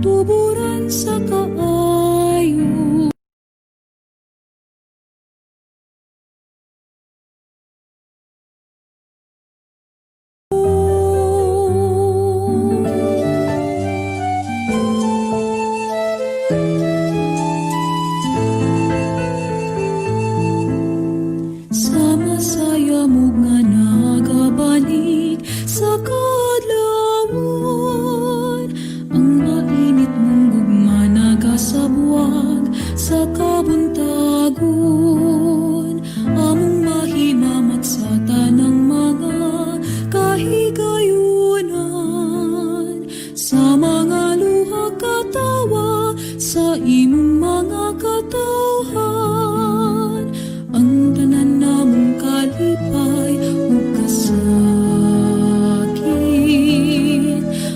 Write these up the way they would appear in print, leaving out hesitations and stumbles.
Tuburan sa kaayo. Sama saya nga nagabanig sa kadlawon. Ang mainit mong gugma nagasabuag sa kabuntagon. Among mahimamat sa tanang mga kahigayunan, sa mga luha, katawa, sa imong mga katawhan. Ang tanan namong kalipay ug kasakit,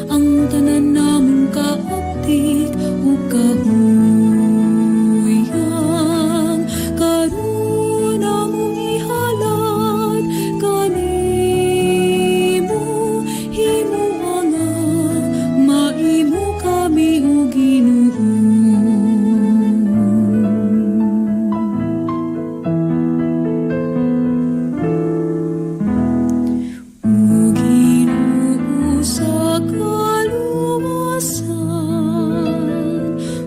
ang tanan namong kaaptik ug kahuyang, karon among ihalad kanimo. Himoa nga maimo kami, o Ginoo. O Ginoo sa kaluwasan,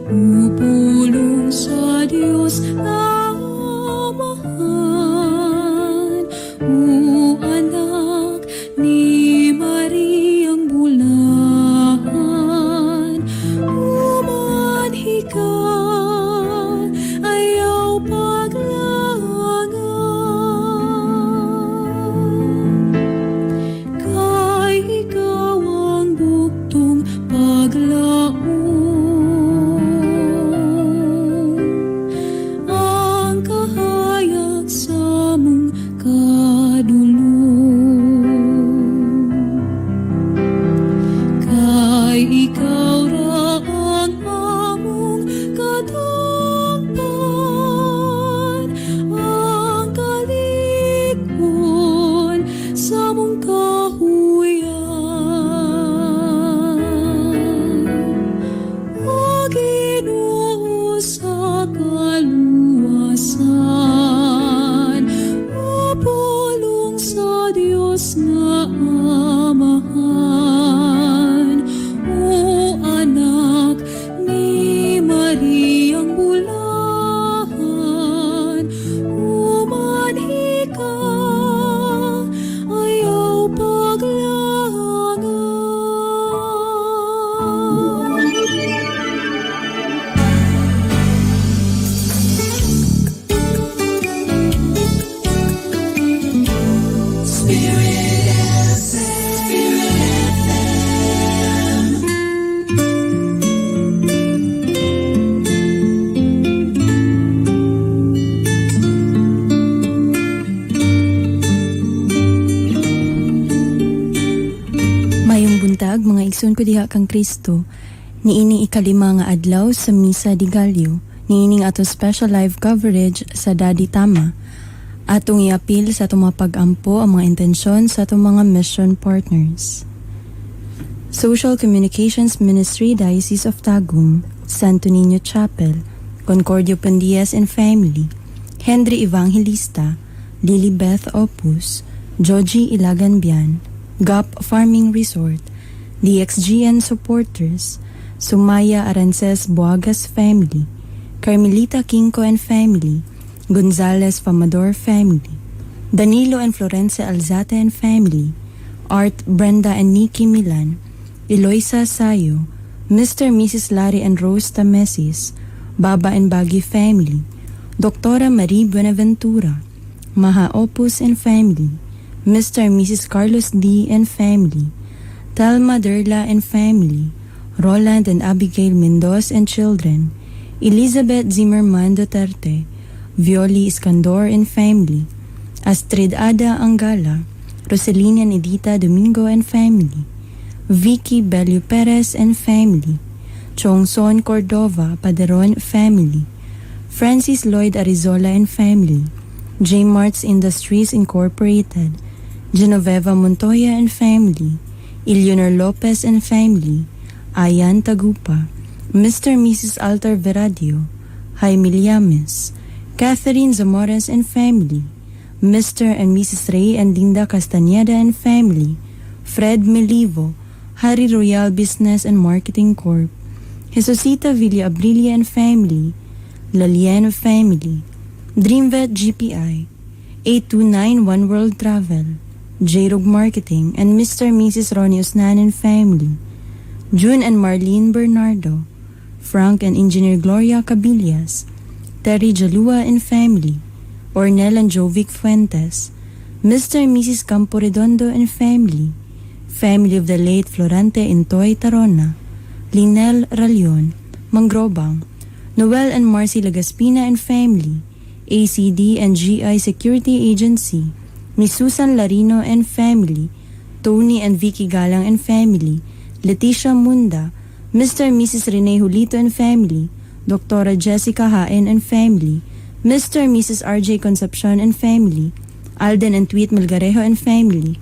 o pulong sa Dios nga Amahan, o anak ni Mariang Bulahan, umanhi ka, ayaw paglangan. Kay ikaw ang buktong paglaom, ang kahayag sa among kadulom. Kay ikaw ra ang among kadangpan, ang kalig-on sa among kahuyan. O Ginoo sa kaluwasan, o pulong sa Dios nga Amahan, o anak ni Mariang Bulahan, umanhi ka, ayaw paglangan. Spirit FM. Mayong buntag, mga igsoon ko diha kang Kristo. Niining ikalima nga adlaw sa Misa de Gallo, niining ato special live coverage sa Daddy Tama. Atong iapil sa atong mga pag-ampo ang mga intensyon sa atong mga mission partners. Social Communications Ministry, Diocese of Tagum, Santo Niño Chapel, Concordio Pandias and Family, Henry Evangelista, Lilibeth Opus, Joji Ilaganbian, GAP Farming Resort, DXGN Supporters, Sumaya Arances Buagas Family, Carmelita Quinco and Family, Gonzales Famador Family, Danilo and Florence Alzate and Family, Art, Brenda and Nikki Milan, Eloisa Sayo, Mr. and Mrs. Larry and Rose Tamesis, Baba and Baggy Family, Doctora Marie Buenaventura, Maha Opus and Family, Mr. and Mrs. Carlos D. and Family, Telma Derla and Family, Roland and Abigail Mendoz and Children, Elizabeth Zimmerman Duterte, Violi Iskandor and Family, Astrid Ada Angala, Roselina and Edita Domingo and Family, Vicky Bello Perez and Family, Chongson Cordova Paderon Family, Francis Lloyd Arizola and Family, J. Martz Industries Incorporated, Genoveva Montoya and Family, Eleanor Lopez and Family, Ayan Tagupa, Mr. and Mrs. Alter Veradio, Jaime Llames, Catherine Zamores and family, Mr. and Mrs. Ray and Linda Castañeda and family, Fred Melivo, Harry Royal Business and Marketing Corp., Jesusita Villa Abrilia and family, Laliano family, Dreamvet GPI, 829 One World Travel, J-Rog Marketing, and Mr. and Mrs. Ronnie Osnan and family, June and Marlene Bernardo, Frank and Engineer Gloria Cabillas, Terry Jalua and family, Ornel and Jovic Fuentes, Mr. and Mrs. Campo Redondo and family, family of the late Florante Intoy Tarona, Linel Ralion, Mangrobang, Noel and Marcy Lagaspina and family, ACD and GI Security Agency, Miss Susan Larino and family, Tony and Vicky Galang and family, Leticia Munda, Mr. and Mrs. Rene Julito and family, Dr. Jessica Haen and family, Mr. and Mrs. RJ Concepcion and family, Alden and Tweet Melgarejo and family,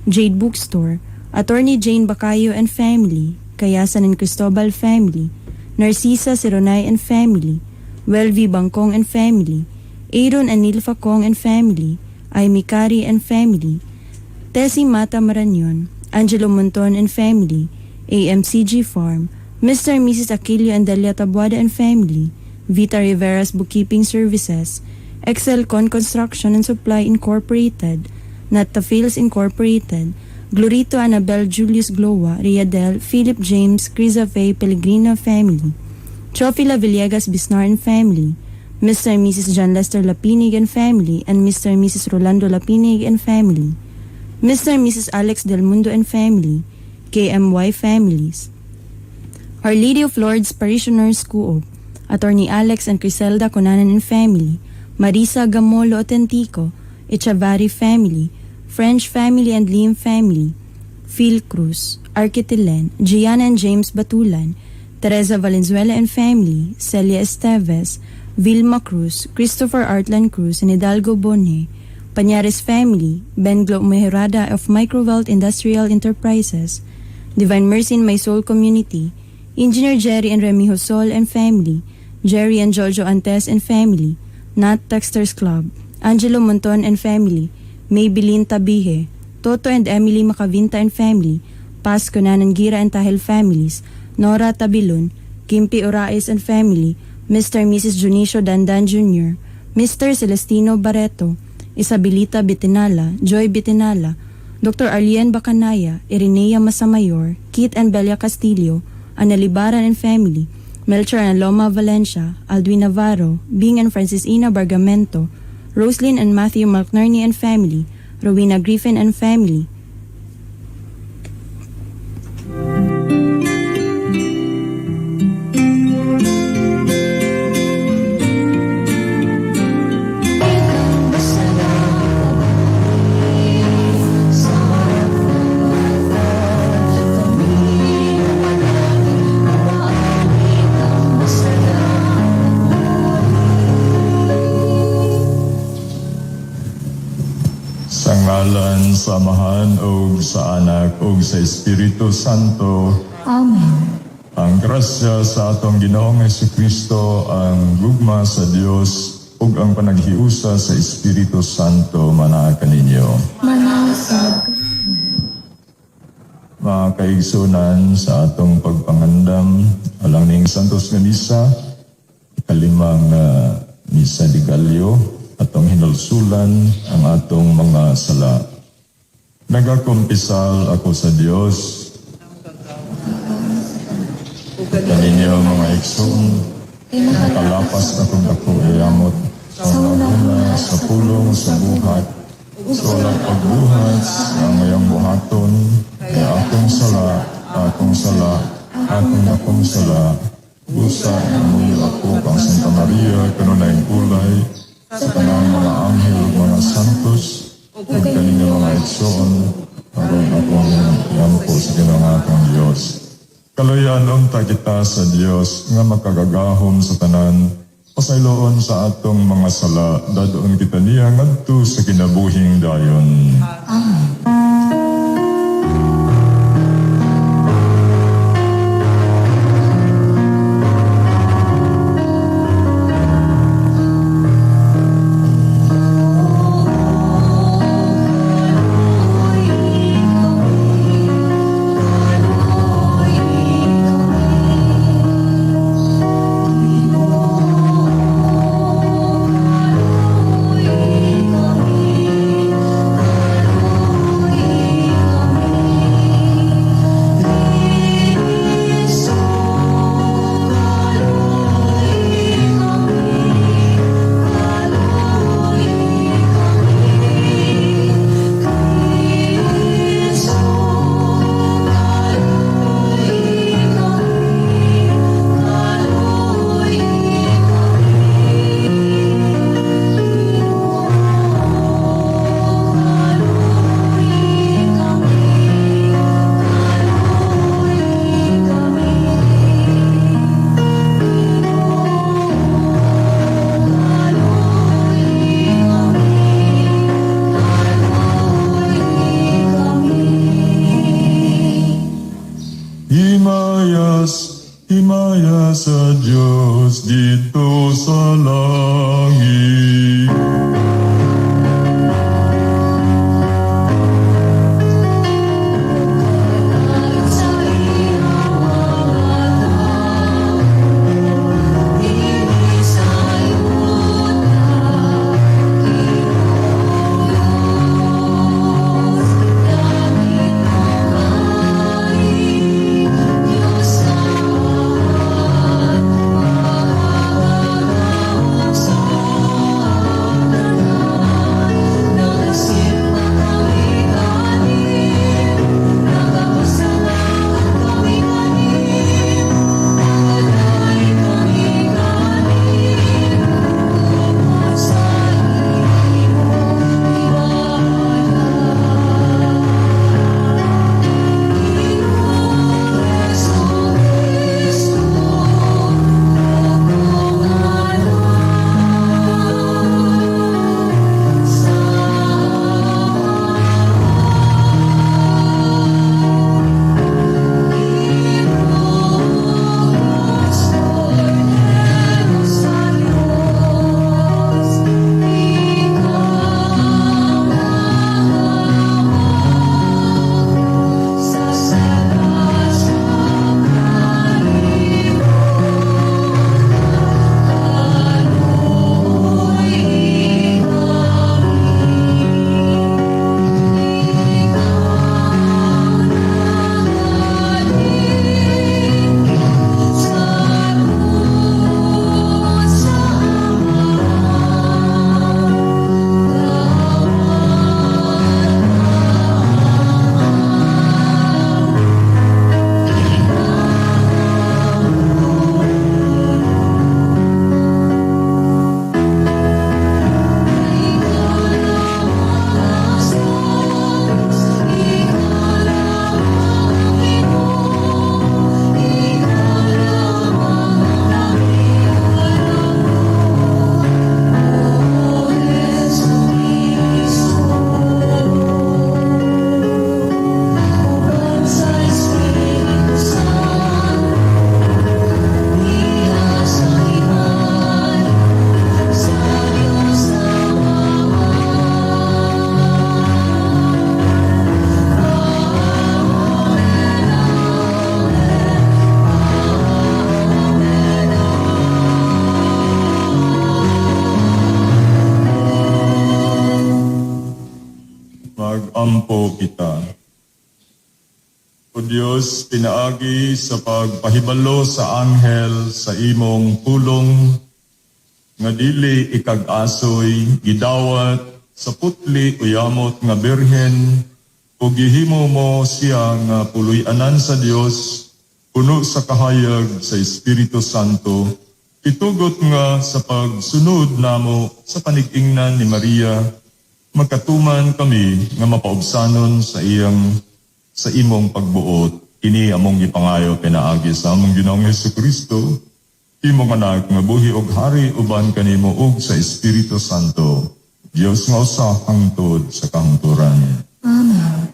Jade Bookstore, Attorney Jane Bacayo and family, Kayasan and Cristobal family, Narcisa Sironay and family, Welvi Bangkong and family, Aaron and Nilfa Kong and family, Amy Kari and family, Tessie Mata Maranyon, Angelo Monton and family, AMCG Farm, Mr. and Mrs. Aquilio and Delia Tabuada and family, Vita Rivera's Bookkeeping Services, Excel Con Construction and Supply Incorporated, Natafils Incorporated, Glorito Annabel Julius Gloa, Riadel, Philip James, Criza Faye Pellegrino family, Chofila Villegas Bisnar and family, Mr. and Mrs. John Lester Lapinig and family, and Mr. and Mrs. Rolando Lapinig and family, Mr. and Mrs. Alex Del Mundo and family, KMY families, Our Lady of Lords Parishioners Coop, Attorney Alex and Criselda Conanan and family, Marisa Gamolo Otentico, Echavarri family, French family and Lim family, Phil Cruz, Arquitilen, Gianna and James Batulan, Teresa Valenzuela and family, Celia Esteves, Vilma Cruz, Christopher Artlan Cruz, and Hidalgo Bone, Pañares family, Ben Glo Mejorada of Microwealth Industrial Enterprises, Divine Mercy in My Soul Community, Engineer Jerry and Remy Hosol and family, Jerry and Jojo Antes and family, Nat Texters Club, Angelo Monton and family, Maybelline Tabihe, Toto and Emily Macavinta and family, Paz Conanan Gira and Tahil families, Nora Tabilon, Kimpi Orais and family, Mr. and Mrs. Junicio Dandan Jr., Mr. Celestino Barreto, Isabelita Bitinala, Joy Bitinala, Dr. Arlene Bacanaya, Irenea Masamayor, Kit and Belia Castillo, Ana Libaran and family, Melchor and Loma Valencia, Aldwin Navarro, Bing and Francis Ina Bargamento, Roslyn and Matthew McNerney and family, Rowena Griffin and family. Sa ngalan sa Amahan ug sa Anak ug sa Espiritu Santo. Amen. Ang grasya sa atong Ginoong Hesukristo, ang gugma sa Dios ug ang panaghiusa sa Espiritu Santo manaa kaninyo. Manausab. Mga kaigsunan sa atong pagpangandam alang ning Santos nga Misa, ikalimang Misa de Gallo, atong hinulsulan ang atong mga sala. Nagakumpisal ako sa Dios kaninyo mga igsoon, nakalapas akong dako iyamot sa una sa pulong sa buhat, sa walang pagbuhat sa ngayong buhaton, kay akong sala, akong sala, akong akong sala, busa namuyo ako kang Santa Maria, kanunay ulay, sa tanang mga anghel ug mga santos, ug kaninyo mga igsoon, aron akong iampo sa Ginoong atong Dios. Kaluyan unta kita sa Dios nga makagagahom sa tanan, pasayloon sa atong mga sala, dadoon kita niya ngadto sa kinabuhing dayon. Himaya sa Diyos dito sa langit. Sa iyong mga tao, Dini sa yuta, Ginoo Diyos, langit ug Diyos Amahan, makagagahom sa tanan, Nagasimba kami kanin, Nagapasalamat kami kanin, Nagadait kami kanin, Tungod sa imong himaya. Ginoong Jesu-Cristo, akong anak, sa Amahan. Ginoo Kordero sa Diyos, ikaw nagawak sa sala sa kalibutan, kaluoy kami. Ikaw naghalin sa tuod sa Amahan, gawad ang Ikaw lamang ang Diyos, Ikaw lamang ang Ginoo, Ikaw lamang ang aming O Jesu-Cristo. Uban sa Espiritu Santo, diha sa himaya, sa Diyos Amahan. Amen, Amen, Amen, Amen. Mag-ampo kita. O Diyos, pinaagi sa pagpahibalo sa anghel sa imong pulong, nga dili ikag-asoy, gidawat sa putli uyamot nga birhen, ug gihimo mo siya nga puloy-anan sa Dios, puno sa kahayag sa Espiritu Santo, itugot nga sa pagsunod namo sa panig-ingnan ni Maria, magkatuman kami nga mapaubsanon sa imong pagbuot. Kini among gipangayo pinaagi sa among Ginoong Hesukristo, imong anak nga buhi og hari uban kanimo ug sa Espiritu Santo. Dios nga usa hangtod sa kahangturan. Amen.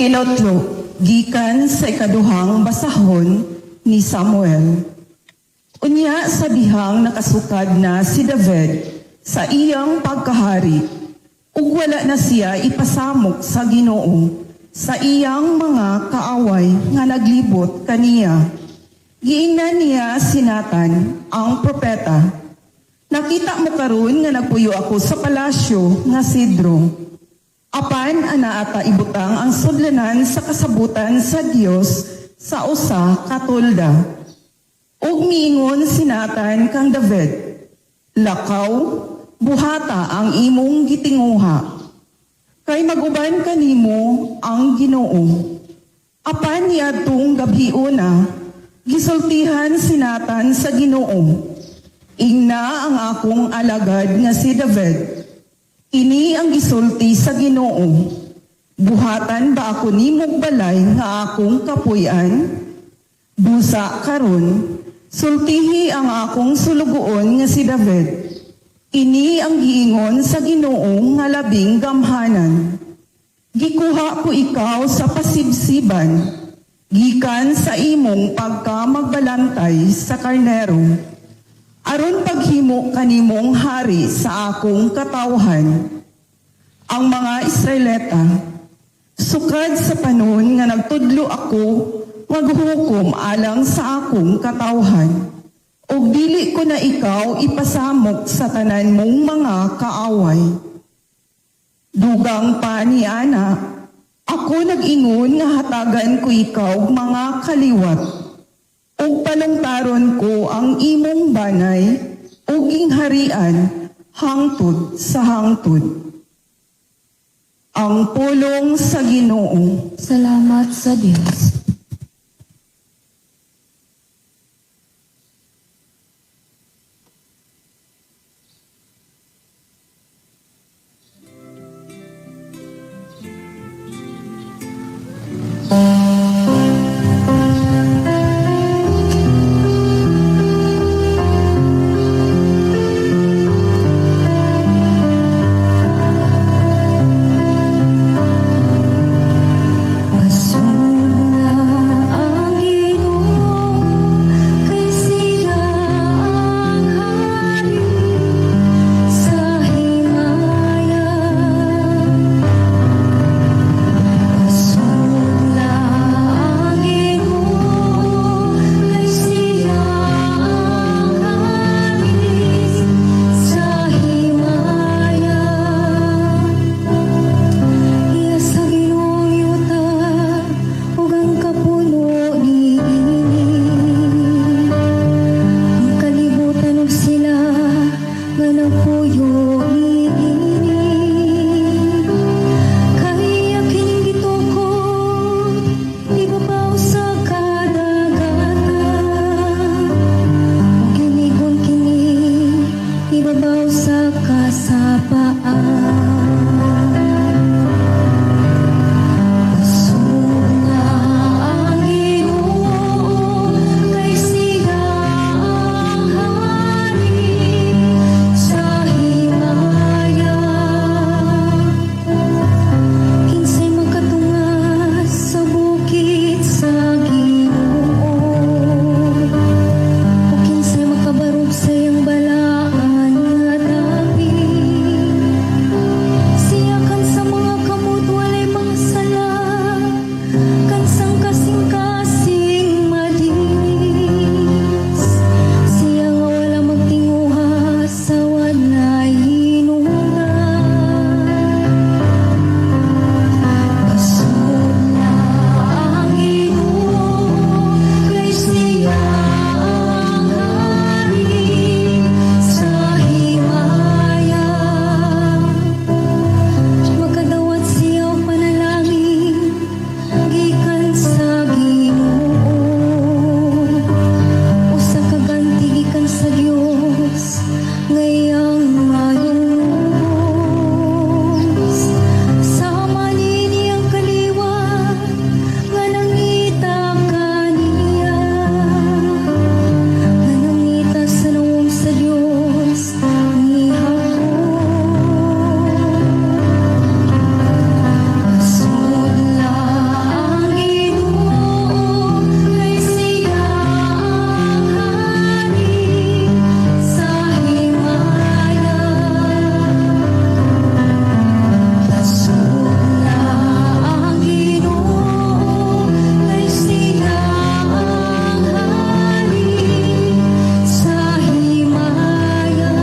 Inotlo, gikan sa ikaduhang basahon ni Samuel. Unya sa dihang nakasukad na si David sa iyang pagkahari, ug wala na siya ipasamok sa Ginoo sa iyang mga kaaway nga naglibot kaniya. Giingnan niya si Nathan, ang propeta. "Nakita mo karon nga nagpuyo ako sa palasyo nga sidro. Apan anaa ta ibutang ang sudlanan sa kasabutan sa Dios sa usa ka tolda." Ug miingon si Nathan kang David, "Lakaw, buhata ang imong gitinguha. Kay maguban kanimo ang Ginoo." Apan niadtong gabhiona, gisultihan si Nathan sa Ginoo, "Ingna ang akong alagad nga si David. Ini ang gisulti sa Ginoo: Buhatan ba ako nimog balay nga akong kapuy-an? Busa karon, Sultihi ang akong sulugoon nga si David. Ini ang giingon sa Ginoo nga labing gamhanan. Gikuha ko ikaw sa pasibsiban, gikan sa imong pagkamagbalantay sa karnero. Aron paghimo kanimong hari sa akong katawhan, ang mga Israelita. Sukad sa panon nga nagtudlo ako, maghukom alang sa akong katawhan. Ug dili ko na ikaw ipasamok sa tanan mong mga kaaway. Dugang pa ni Ana, ako nag-ingon nga hatagan ko ikaw og mga kaliwat. Ug palungtaron ko ang imong banay ug gingharian hangtod sa hangtod. Ang pulong sa Ginoo. Salamat sa Diyos. Pasuna ang Ginoo, kay siya ang hari sa himaya. Pasuna ang Ginoo, kay siya ang hari sa himaya. Iya sa Ginoong yuta ug ang kapuno niini. Ang kalibutan ug sila nga nagpuyo niini. Kay ang kining gitukod ibabaw sa kadagatan. Ug ginigon kini ibabaw sa kasapaan. Pasuna ang Ginoo, kay siya ang hari sa himaya. Kinsay makatunga sa bukid sa Ginoo, o kinsay makabarog sa iyang balaan nga dapit. Siya kan sa mga kamot walay mga sala, kansang kasing-kasing malinis. Siya nga wala magtinguha sa walay hinungdan. Pasuna ang Ginoo, kay siya ang hari sa himaya. Makadawat siya og panalangin gikan sa Ginoo. Usa ka ganti gikan sa Dios nga iyang maayong lubos. Sama niini ang kaliwat nga nangita kaniya, nga nangita sa nawong sa Dios ni Jacob. Pasudla ang Ginoo, kay siya ang hari sa himaya. Pasudla ang Ginoo, kay siya ang hari sa himaya.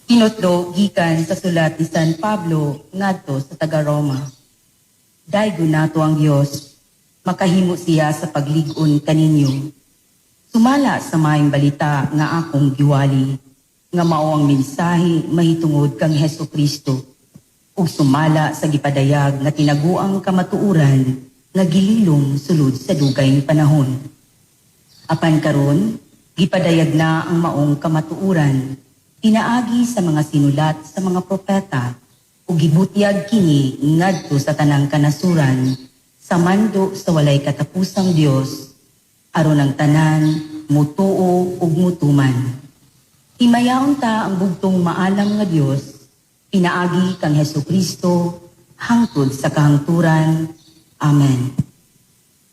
Tinutlo gikan sa sulat ni San Pablo ngadto sa taga Roma. Daygon nato ang Dios, makahimo siya sa paglig-on kaninyo. Sumala sa maayong balita nga akong giwali. nga mao ang mensahe mahitungod kang Hesus Kristo ug sumala sa gipadayag nga tinaguang kamatuoran nga gililom sulod sa dugay panahon. Apan karon, gipadayag na ang maong kamatuoran pinaagi sa mga sinulat sa mga propeta ug gibutyag kini ngadto sa tanang kanasuran sa mando sa walay katapusang Dios aron ang tanan mutuo ug mutuman. Himayaon ta ang bugtong maalam nga Dios pinaagi kang Hesus Kristo hangtod sa kahangturan. Amen.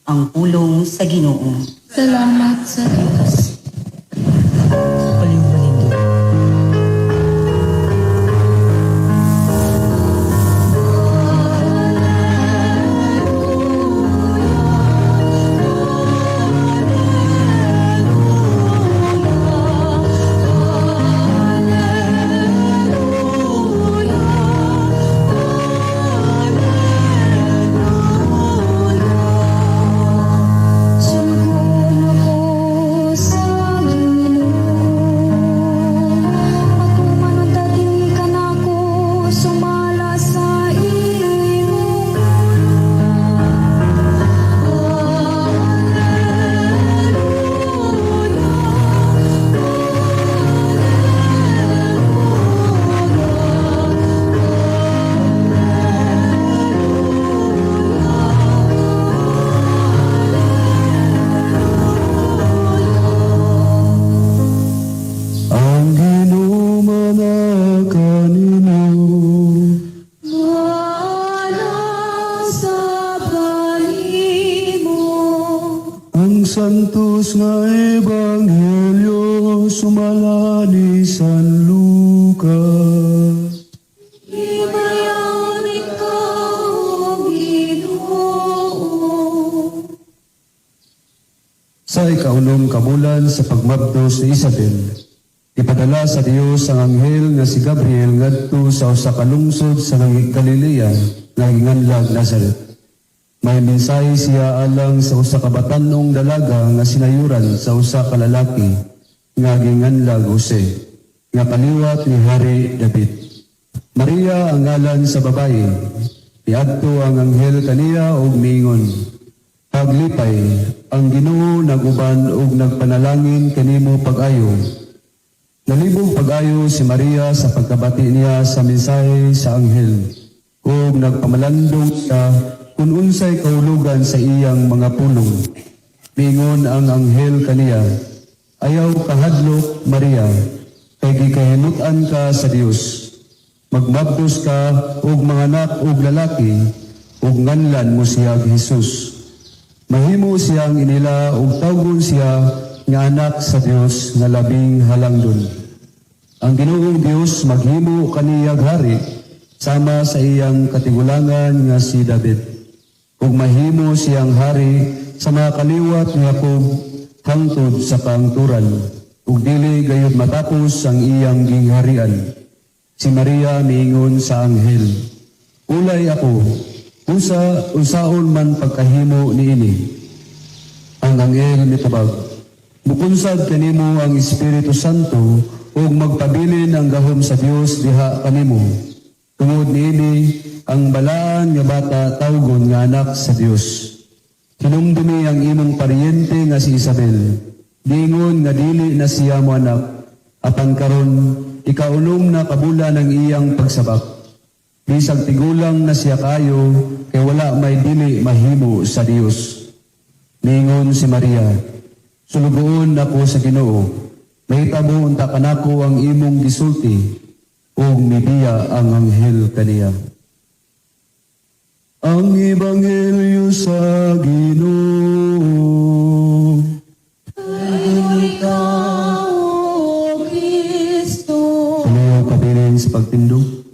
Ang pulong sa Ginoo. Salamat sa Diyos. Palihog manindog. Sulugon ako sa Ginoo. Patuman unta dili kanako sumala sa imong. Ang Ginoo kanino. Malang sa panimo. Ang santos nga ebanghelyo sumala ni San Lucas. Himayaon ikaw, O Ginoo. Sa ikaunom ka bulan sa pagmabdos ni Isabel, ipadala sa Dios ang anghel nga si Gabriel ngadto sa usa ka lungsod sa Galilea nga ginganlag Nazaret. May mensahe siya alang sa usa ka batan-ong dalaga nga sinayuran sa usa ka lalaki nga ginganlag Jose, nga kaliwat ni Hari David. Maria ang ngalan sa babae. Miadto ang anghel kaniya ug miingon, "Paglipay, ang Ginoo naguban ug nagpanalangin kanimo pag-ayo." Nalibog pag-ayo si Maria sa pagkabati niya sa mensahe sa anghel ug nagpamalandong siya kung unsay kahulugan sa iyang mga pulong. Miingon ang anghel kaniya, "Ayaw kahadlok, Maria, kay gikahimut-an ka sa Dios. Magmabdos ka og manganak og lalaki ug nganlan mo siya Jesus. Mahimo siyang inila ug tawgon siya nga anak sa Dios nga labing halangdon. Ang Ginoong Dios maghimo kaniyag hari sama sa iyang katigulangan nga si David. Ug mahimo siyang hari sa mga kaliwat ni Jacob hangtod sa kaangturan ug dili gayud matapos ang iyang gingharian." Si Maria miingon sa anghel, "Ulay ako, unsa unsaon man pagkahimo niini?" Ang anghel mitubag, "Mukunsad kanimo ang Espiritu Santo ug magpabilin ang gahom sa Dios diha kanimo. Tungod niini, ang balaan nga bata tawgon nga anak sa Dios. Hinumdumi ang imong paryente nga si Isabel. Dingon nga dili na siya mo anak, apan karon ikaunom na kabulan ang iyang pagsabak. Bisag tigulang na siya kayo, kay wala may dili mahimo sa Dios." Ningon si Maria, "Sulugoon ako sa Ginoo. Mahitabo unta kanako ang imong gisulti," ug mibiya ang anghel kaniya. Ang Ebanghelyo sa Ginoo. Ikaw, O Kristo. Palihog kabilin sa pagtindog.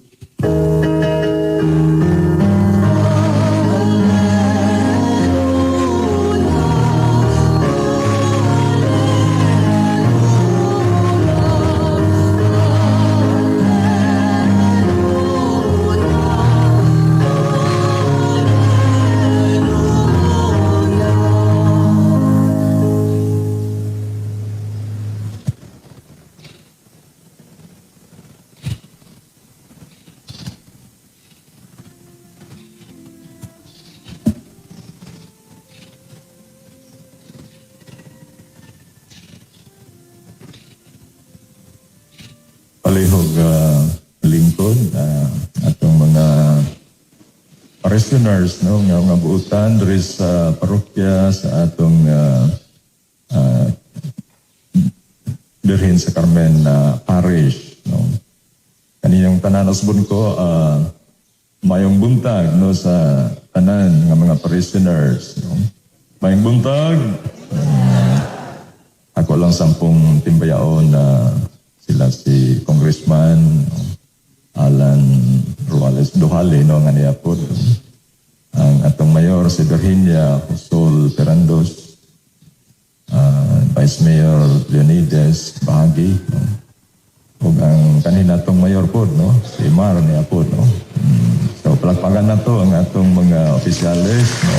Palihog lingkod atong mga parishioners, no, nga mga buutan diri sa parokya sa atong Birhen sa Carmen na parish, no. Kaniyang tanan, usbon ko mayong buntag, no, sa tanan nga mga parishioners, no. Mayong buntag. Ako lang sampung timbayaon na sila si Congressman, no, Alan Ruales Duhale, no, nga niya po. Ang atong mayor si Virginia Josol Perandos, Vice Mayor Leonides Bahagi, no? Ug ang kanina atong mayor po, no, si Mar niya po, no. So palakpakan na to ang atong mga opisyales, no.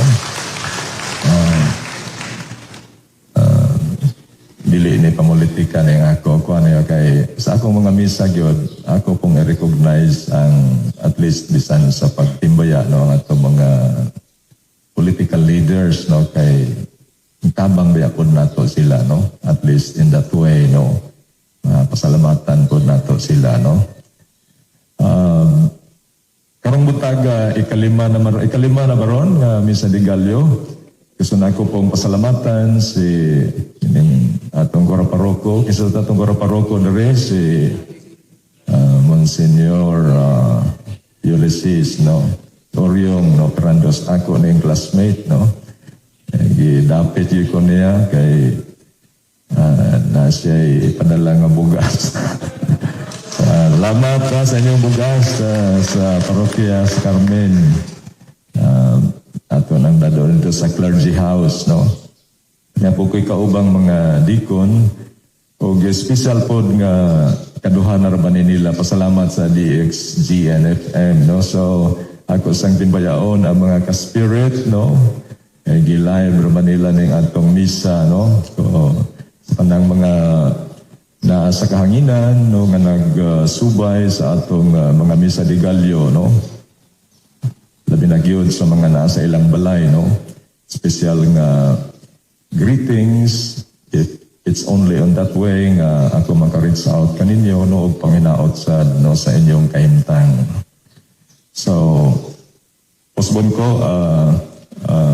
Dili ni pamulitika ni ang ako kuan niya kay sa akong mga misa gyud ako pong i-recognize ang at least bisan sa pagtimbaya, no, ang atong mga political leaders, no, kay tabang biya pod nato sila, no, at least in that way, no, pasalamatan pod nato sila, no. Karong buntaga, ikalima na baron nga Misa de Gallo. Gusto na ako pong pasalamatan si kining atong Gora Paroko, kisa sa atong Gora Paroko diri si Monsignor Ulysses, no, Oriong, no, Perandos, ako ning classmate, no. Eh, gidapit yun ko niya kay na siya ipadala nga bugas. Salamat sa inyong bugas sa parokya sa Carmen. Ato nang dadon dito sa clergy house, no. Nya po ko'y kaubang mga deacon og special pod nga kaduha na ra ba ni nila pasalamat sa DXGNFM, no. So ako sang timbayaon ang mga ka-spirit, no. Eh, gi-live ra ba nila ning atong misa, no. So sa kanang mga naa sa kahanginan, no, nga nagsubay sa atong mga Misa de Gallo, no, labi na gyud sa mga naa sa ilang balay, no, special nga greetings if it's only on that way nga ako maka-reach out kaninyo, no, og panginaot sad, no, sa inyong kahimtang. So usbon ko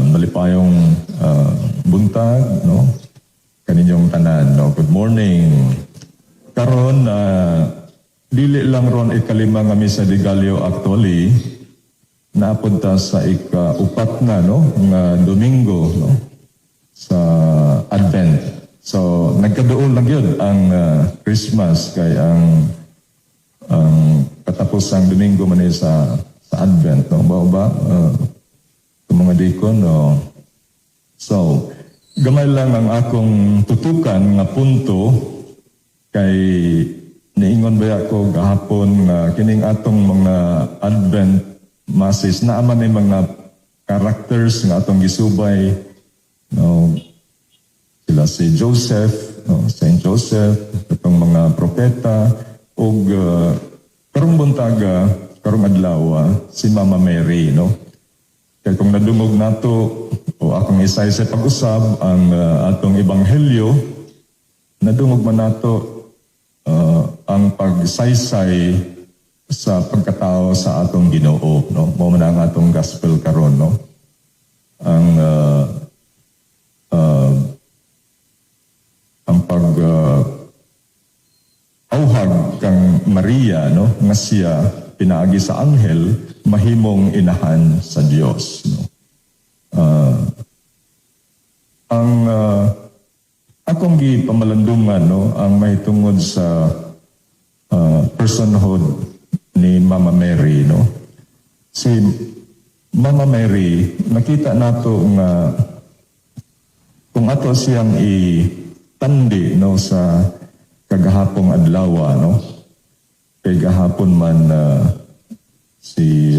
malipayong buntag, no, kaninyong tanan, no. Good morning. Karon dili lang ron ikalima nga Misa de Gallo, actually napunta sa ika-upat na, no, nga Domingo, no, sa Advent. So nagkaduol na gyud ang Christmas kay ang katapusang Domingo man ni sa Advent, no, ba ba mga deacon, no. So gamay lang ang akong tutukan nga punto kay niingon ba ako gahapon nga kining atong mga Advent masses naa man ni mga characters nga atong gisubay, no, sila si Joseph, no, Saint Joseph, atong mga propeta ug karong buntaga, karong adlaw, si Mama Mary, no. Kay kung nadungog nato o akong isay sa pag-usab ang atong ebanghelyo, nadungog man nato ang pagsaysay sa pagkatao sa atong Ginoo, no. Mao man ang atong gospel karon, no, ang pag auhag kang Maria, no, nga siya pinaagi sa anghel mahimong inahan sa Dios, no. Ang akong gipamalandungan, no, ang mahitungod sa personhood ni Mama Mary, no. Si Mama Mary, nakita nato nga kung ato siyang itandi, no, sa kagahapong adlaw, no, kay gahapon man si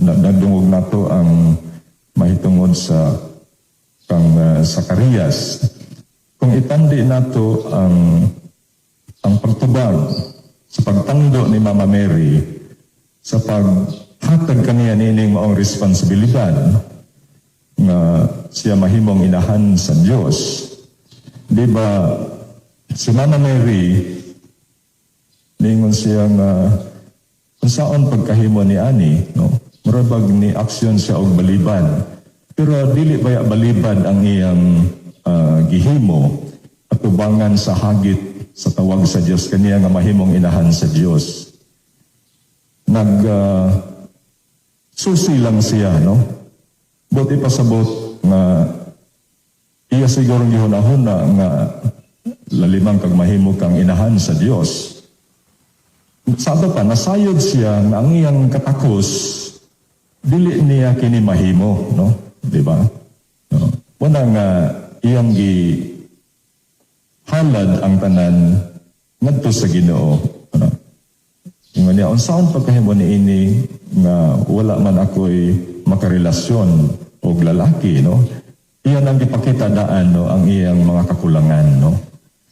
nadungog nato ang mahitungod sa kang Zacarias. Kung itandi nato ang pagtubag sa pagtando ni Mama Mary sa paghatag kaniya niining maong responsibilidad nga siya mahimong inahan sa Dios, di ba, si Mama Mary Ningon siya nga unsaon pagkahimo ni ani, no? Murag ni aksyon siya og balibad. Pero dili baya balibad ang iyang gihimo atubangan sa hagit sa tawag sa Dios kaniya nga mahimong inahan sa Dios. Nag susi lang siya, no? Buot ipasabot nga iya siguro gihuna-huna nga lalimang kag mahimo kang inahan sa Dios. Sa ato pa, nasayod siya nga ang iyang katakos, dili niya kini mahimo, no? Di ba? No. Wala nga iyang gi halad ang tanan ngadto sa Ginoo. Ano? Ingon niya, unsaon pagkahimo ni ini nga wala man ako'y makarelasyon og lalaki, no? Iyan ang gipakita daan, no, ang iyang mga kakulangan, no?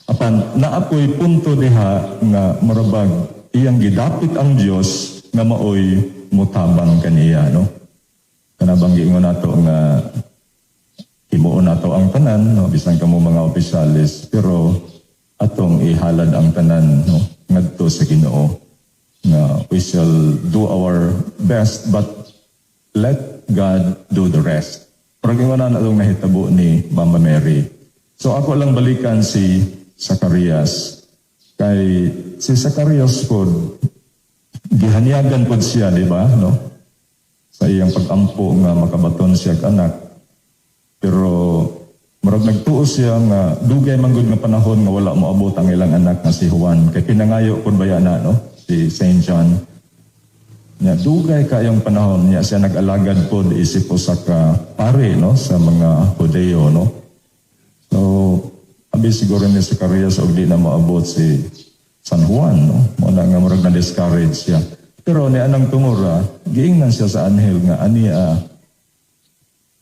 Apan naapoy punto diha nga murabag iyang gidapit ang Dios nga maoy mutabang kaniya, no? Kanabang giingon nato nga himuon nato ang tanan, no, bisan kamo mga opisyales, pero atong ihalad ang tanan, no, ngadto sa Ginoo nga we shall do our best, but let God do the rest. Pero ingon na atong nahitabo ni Mama Mary. So ako lang balikan si Zacarias. Kay si Zacarias po, gihanyagan po siya, di ba? No? Sa iyang pag-ampo nga makabaton siya og anak. Pero murag nagtuo siya nga dugay man gud nga panahon nga wala moabot ang ilang anak nga si Juan. Kay pinangayo pud baya na, no? Si Saint John. Nya dugay kayong panahon niya siya nag-alagad pod isip usa ka pare, no, sa mga Hudeo, no. So abi siguro ni Zacarias og di na moabot si San Juan, no. Mo na nga murag na discourage siya. Pero ni anang tungora, giingnan siya sa anghel nga ania,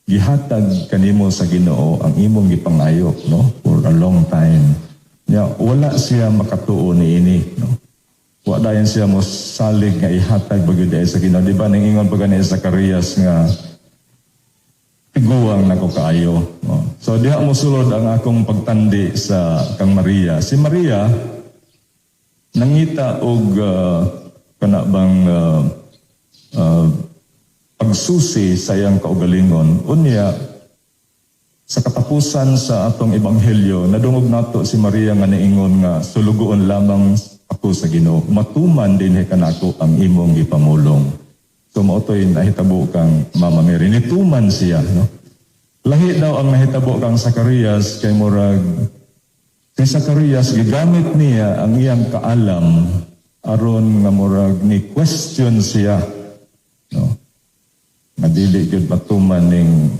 gihatag kanimo sa Ginoo ang imong gipangayo, no, for a long time. Nya wala siya makatuo niini, no. Wa dayon siya mo salig nga ihatag ba gyud sa Ginoo. Di ba ning ingon pa gani Zacarias nga tiguang nako kaayo, no? So diha mo sulod ang akong pagtandi sa kang Maria. Si Maria nangita og kana bang pagsusi sa iyang kaugalingon. Unya sa katapusan sa atong ebanghelyo, nadungog nato si Maria nga niingon nga sulugoon lamang ako sa Ginoo, matuman dinhi kanako ang imong gipamulong. So mao to'y nahitabo kang Mama Mary, nituman siya, no? Lahi daw ang nahitabo kang Zacarias kay murag si Zacarias gigamit niya ang iyang kaalam aron nga murag ni question siya, no, nga dili gyud matuman ning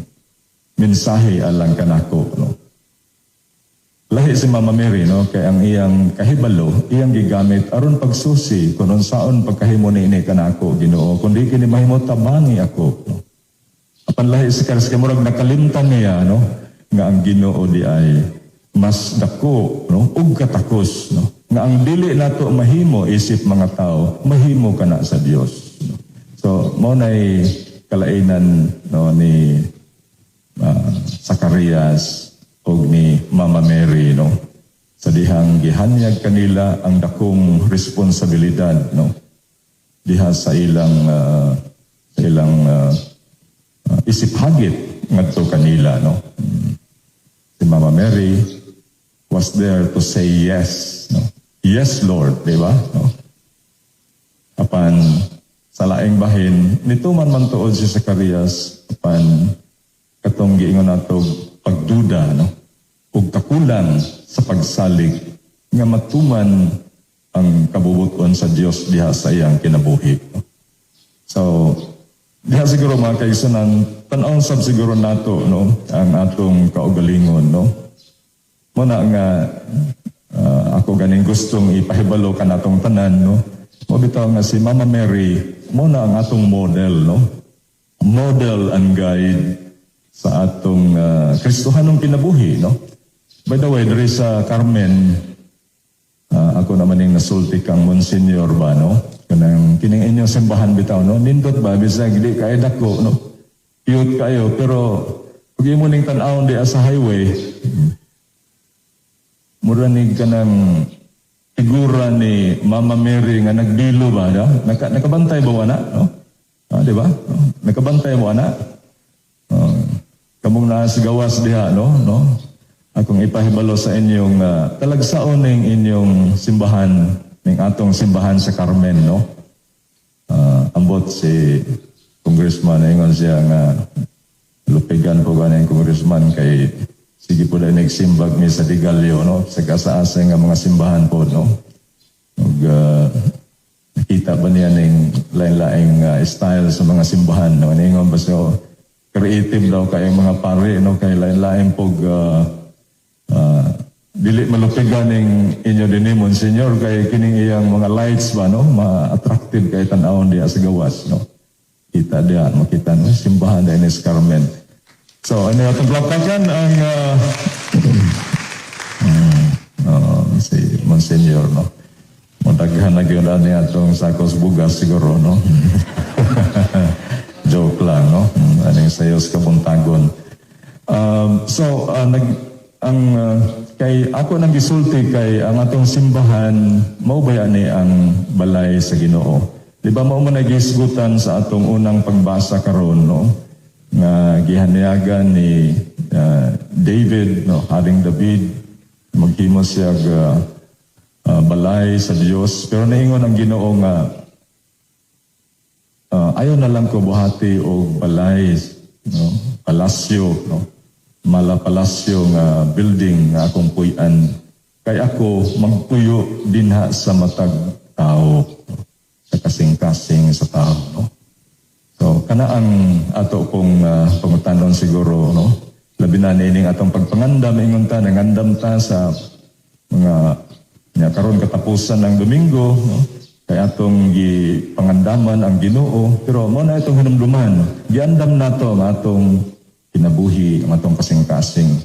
mensahe alang kanako, no? Lahi si Mama Mary, no, kay ang iyang kahibalo iyang gigamit aron pagsusi kung unsaon pagkahimo niini kanako, Ginoo. Kung di kini mahimo, tabangi ako, no? Apan lahi si Zacarias kay murag nakalimtan niya, no, nga ang Ginoo di ay mas dako, no, ug katakos, no, nga ang dili nato mahimo isip mga tao, mahimo kana sa Dios, no? So mao nay kalainan, no, ni Zacarias og ni Mama Mary, no, sa dihang gihanyag kanila ang dakong responsibilidad, no, diha sa ilang isip hagit ngadto kanila, no. Si Mama Mary was there to say yes, no? "Yes, Lord," di ba, no? Apan sa laing bahin, nituman man tuod si Zacarias, apan katong giingon nato pagduda, no, ug kakulang sa pagsalig nga matuman ang kabubuton sa Dios diha sa iyang kinabuhi, no? So diha siguro, mga kaigsunan, tan-awon sab siguro nato, no, ang atong kaugalingon, no? Mo na nga ako ganing gustong ipahibalo kanatong tanan, no, mo bitaw nga si Mama Mary mo na ang atong model, no, model and guide sa atong Kristohanong kinabuhi, no? By the way, diri sa Carmen, ako naman yung nasulti kang Monsignor ba, no? Kanang kining inyong simbahan bitaw, no? Nindot ba bisag di kay dako, no? Cute kayo, pero pag imo ning tan-awon di sa highway, mura ni kanang figura ni Mama Mary nga nagbilo ba, da? Nakabantay ba ana, no? Ah, di ba? No? Nakabantay mo ana? Kamong naa sa gawas diha, no? No? Akong ipahibalo sa inyong talagsaon ning inyong simbahan, ning atong simbahan sa Carmen, no? Ambot si congressman, ingon siya nga lupigan po gani ang congressman kay sige po dahil nagsimbag mi sa de Gallo, no? Sa asa-asa nga mga simbahan po, no? Ug nakita ba niya ning lain-laing style sa mga simbahan, no? Ningon ba siya, creative daw kay mga pare, no? Kay lain-lain pog dili malupigan ning inyo dinhi, Monsignor, kay kining iyang mga lights ba, no? Ma-attractive kay tan-awon diha sa gawas, no? Kita diha, makita, no? Simbahan diha ni Carmen. So, ano atong palakpakan ang si Monsignor, no? Modaghan na gyud ani atong sakos bugas siguro, no? Joke lang, no? Aning sayos kabuntagon. So, nag, ang kay ako nang gisulti kay ang atong simbahan mao ba ni ang balay sa Ginoo. Di ba mao man nagisgutan sa atong unang pagbasa karon, no? Nga gihanayagan ni David, no, Haring David, maghimo siya balay sa Dios, pero naingon ang Ginoo nga ayaw na lang ko buhati og balay, no, palasyo, no, mala palasyo nga building nga akong puy-an, kay ako magpuyo dinha sa matag tao, no? Sa kasing-kasing sa tao, no? So kana ang ato pong pangutanon siguro, no? Labi na niining atong pagpangandam, ingon ta nangandam ta sa mga nya karon katapusan ng Domingo, no? Kay atong gipangandaman ang Ginoo, pero mo na itong hinumduman, giandam nato ang atong kinabuhi, ang atong kasing-kasing,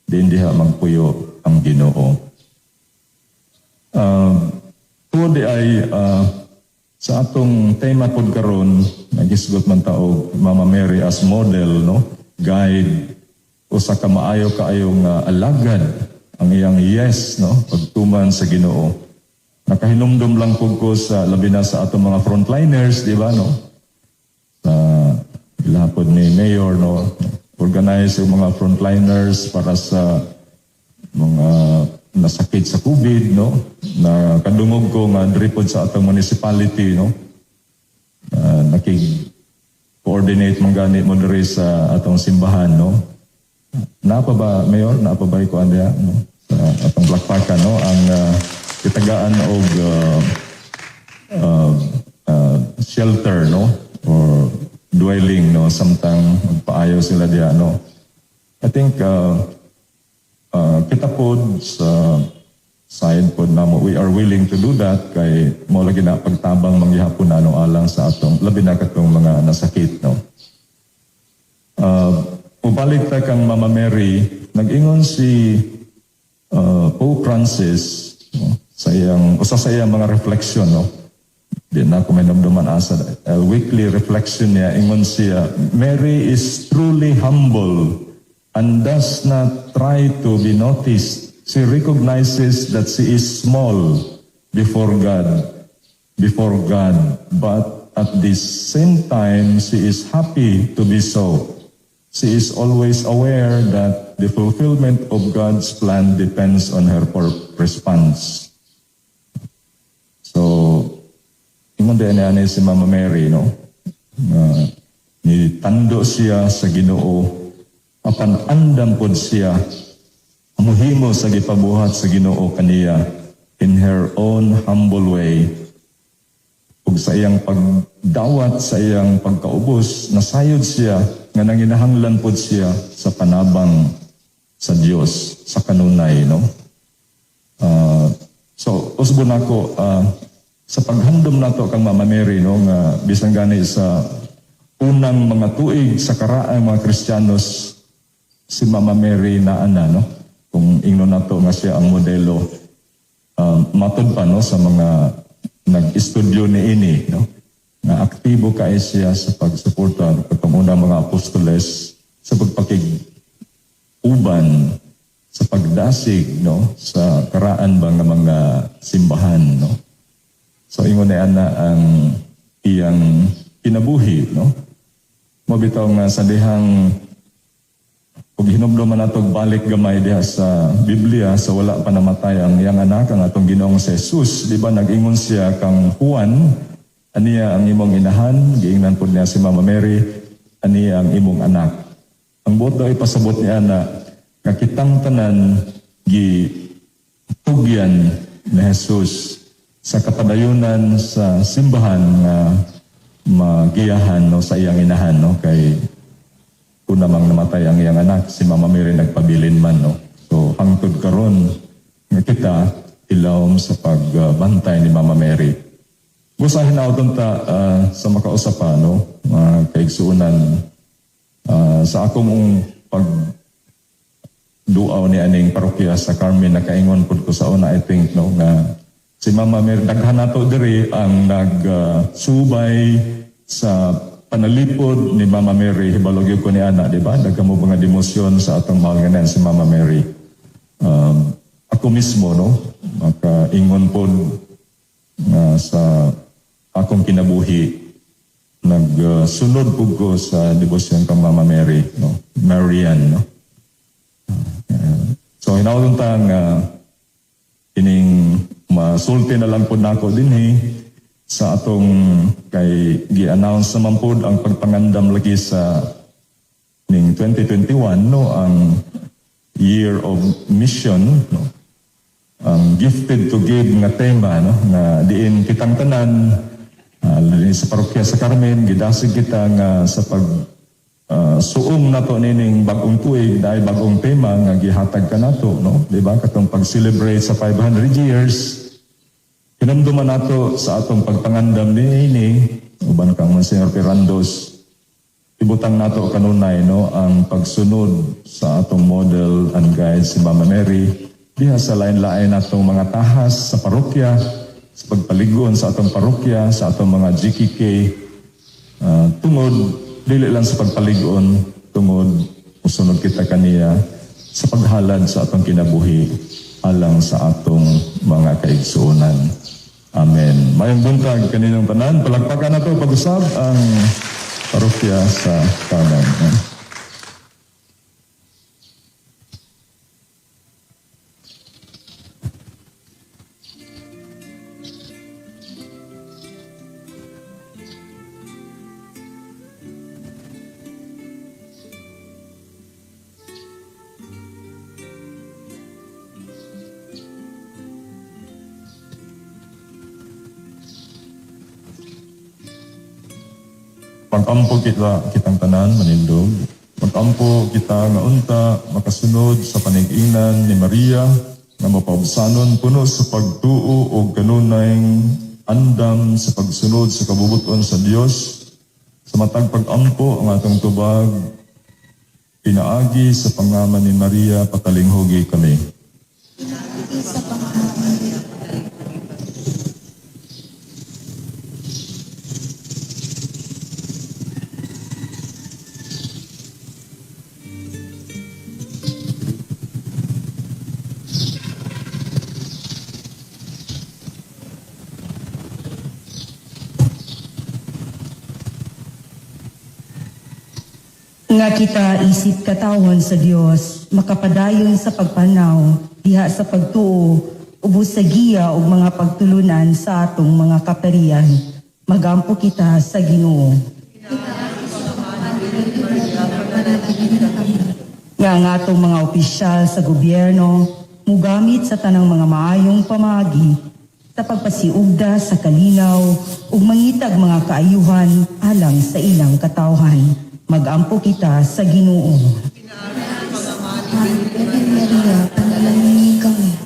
diin diha magpuyo ang Ginoo. Tuod di ay sa atong tema pod karon, nagisgot man ta og Mama Mary as model, no, guide, usa ka maayo kaayo nga alagad, ang iyang yes, no, pagtuman sa Ginoo. Nakahinumdum lang pud ko sa labi na sa atong mga frontliners, di ba, no? Sa ilapod ni Mayor, no, organize ang mga frontliners para sa mga nasakit sa COVID, no? Na kadungog ko nga diri pod sa atong municipality, no? Nakig coordinate man gani mo diri sa atong simbahan, no? Naa pa ba, Mayor? Naa pa ba ko diha, no? Sa atong palakpakan, no? Ang kitagaan og shelter, no? Or dwelling, no? Samtang magpaayo sila diha, no? I think kita pod sa side pod namo, we are willing to do that kay mo lagi na pagtabang manggihapon na ano alang sa atong labi na katong mga nasakit, no? Ubalik ta kang Mama Mary, nag-ingon si Pope Francis, no, sa iyang usa sa iyang mga reflection, no? Di na ako may asa weekly reflection niya, ingon siya, "Mary is truly humble and does not try to be noticed. She recognizes that she is small before God, but at the same time she is happy to be so. She is always aware that the fulfillment of God's plan depends on her response." So, ingon din niya si Mama Mary, no? Nga ni tando siya sa Ginoo, apan andam pod siya muhimo sa gipabuhat sa Ginoo kaniya in her own humble way. Ug sa iyang pagdawat sa iyang pagkaubos, nasayod siya nga nanginahanglan pod siya sa panabang sa Dios sa kanunay, no? So usbon nako sa paghandom nato kang Mama Mary, no, nga bisan gani sa unang mga tuig sa karaang mga Kristiyanos, si Mama Mary na ana, no? Kung ingnon nato nga siya ang modelo, matod pa, no, sa mga nag-estudyo ni ini, no, nga aktibo kay siya sa pagsuporta katong unang mga apostoles sa pagpakig uban Sa pagdasig, no, sa karaan ba nga mga simbahan, no. So ingon ni ana ang iyang kinabuhi, no. Mao bitaw nga sa dihang ug hinumduman nato balik gamay diha sa Biblia sa wala pa namatay ang iyang anak, ang atong Ginoong si Jesus, di ba nag-ingon siya kang Juan, "Aniya ang imong inahan." Giingnan pud niya si Mama Mary, "Aniya ang imong anak." Ang buot daw ipasabot niya na nga kitang tanan gi tugyan ni Jesus sa kapadayunan sa simbahan nga magiyahan, no, sa iyang inahan, no, kay kung namang namatay ang iyang anak, si Mama Mary nagpabilin man, no. So hangtod karon nga kita ilawom sa pagbantay ni Mama Mary. Busahin na ta sa makausa pa, no, mga kaigsuunan, sa akong pag duaw ni aning parokya sa Carmen, nakaingon pud ko sa una, I think, no, nga si Mama Mary, daghan nato diri ang nagsubay sa panalipod ni Mama Mary. Hibalo gyud ko ni ana, di ba? Daghan mo mga demosyon sa atong mahal nga si Mama Mary. Ako mismo, no, makaingon pod nga sa akong kinabuhi nagsunod pud ko sa debosyon kang Mama Mary, no, Marian, no. So hinawon ta nga ining masulti na lang pud nako dinhi sa atong kay gi-announce naman pod ang pagpangandam lagi sa ning 2021, no, ang year of mission, no, ang gifted to give nga tema, no, nga diin kitang tanan dinhi sa parokya sa Carmen gidasig kita nga sa pag suong nato nining bagong tuig dahil bagong tema nga gihatag kanato, no, di ba, katong pag-celebrate sa 500 years. Hinumduman nato sa atong pagpangandam niini uban kang Monsignor Pirandos, ibutang nato kanunay, no, ang pagsunod sa atong model and guide si Mama Mary diha sa lain-lain natong mga tahas sa parokya, sa pagpaligon sa atong parokya, sa atong mga GKK, tungod dili lang sa pagpaligon, tungod musunod kita kaniya sa paghalad sa atong kinabuhi alang sa atong mga kaigsuonan. Amen. Mayong buntag kaninyong tanan. Palakpakan nato pag-usab ang parokya sa Carmen. Magampo kita kitang tanan, manindog. Magampo kita nga unta makasunod sa panig-ingnan ni Maria nga mapaubsanon puno sa pagtuo o kanunay andam sa pagsunod sa kabubuton sa Dios. Sa matag pag-ampo ang atong tubag pinaagi sa pangaman ni Maria, patalinghugi kami. Sa pangalan. Nga kita isip katawhan sa Dios, makapadayon sa pagpanaw diha sa pagtuo ubos sa giya ug mga pagtulunan sa atong mga kaparian. Magampo kita sa Ginoo. Nga ang atong mga opisyal sa gobyerno mugamit sa tanang mga maayong pamaagi sa pagpasiugda sa kalinaw ug mangitag mga kaayuhan alang sa ilang katawhan. Magampo kita sa Ginoo. Birhen Maria, panalangini kami.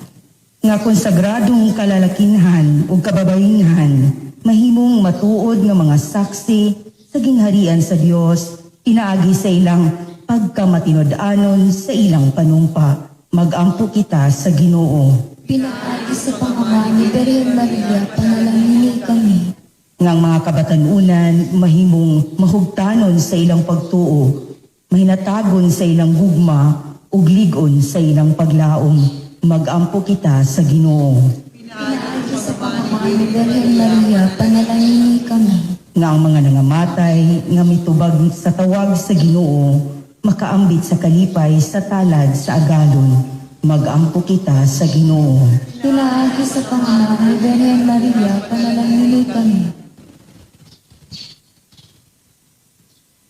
Nga konsagradong kalalakinhan ug kababainhan mahimong matuod nga mga saksi sa gingharian sa Dios pinaagi sa ilang pagkamatinud-anon sa ilang panumpa. Magampo kita sa Ginoo. Pinaagi sa pangaman ni Birhen Maria, panalangini kami. Nga ang mga kabatanunan mahimong mahugtanon sa ilang pagtuo, mahinatagon sa ilang gugma. ug lig-on sa ilang paglaom. Magampo kita sa Ginoo. Pinaagi sa pangamahan ni Birhen Maria, panalangini kami. Nga ang mga nangamatay nga mitubag sa tawag sa Ginoo makaambit sa kalipay sa talad sa agalon. Magampo kita sa Ginoo. Pinaagi sa pangamahan ni Birhen Maria, panalangini kami.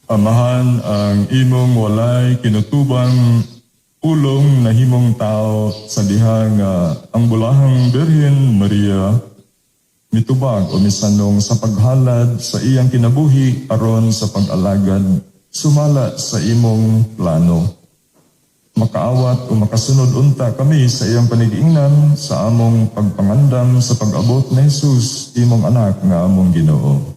Amahan ang imong walay kinutubang pulong nahimong tao sa diha nga ang bulahang Birhen Maria mitubag o misanong sa paghalad sa iyang kinabuhi aron sa pag-alagad sumala sa imong plano. Makaawat o makasunod unta kami sa iyang panigiingnan sa among pagpangandam sa pag-abot ni Jesus, imong anak nga among Ginoo.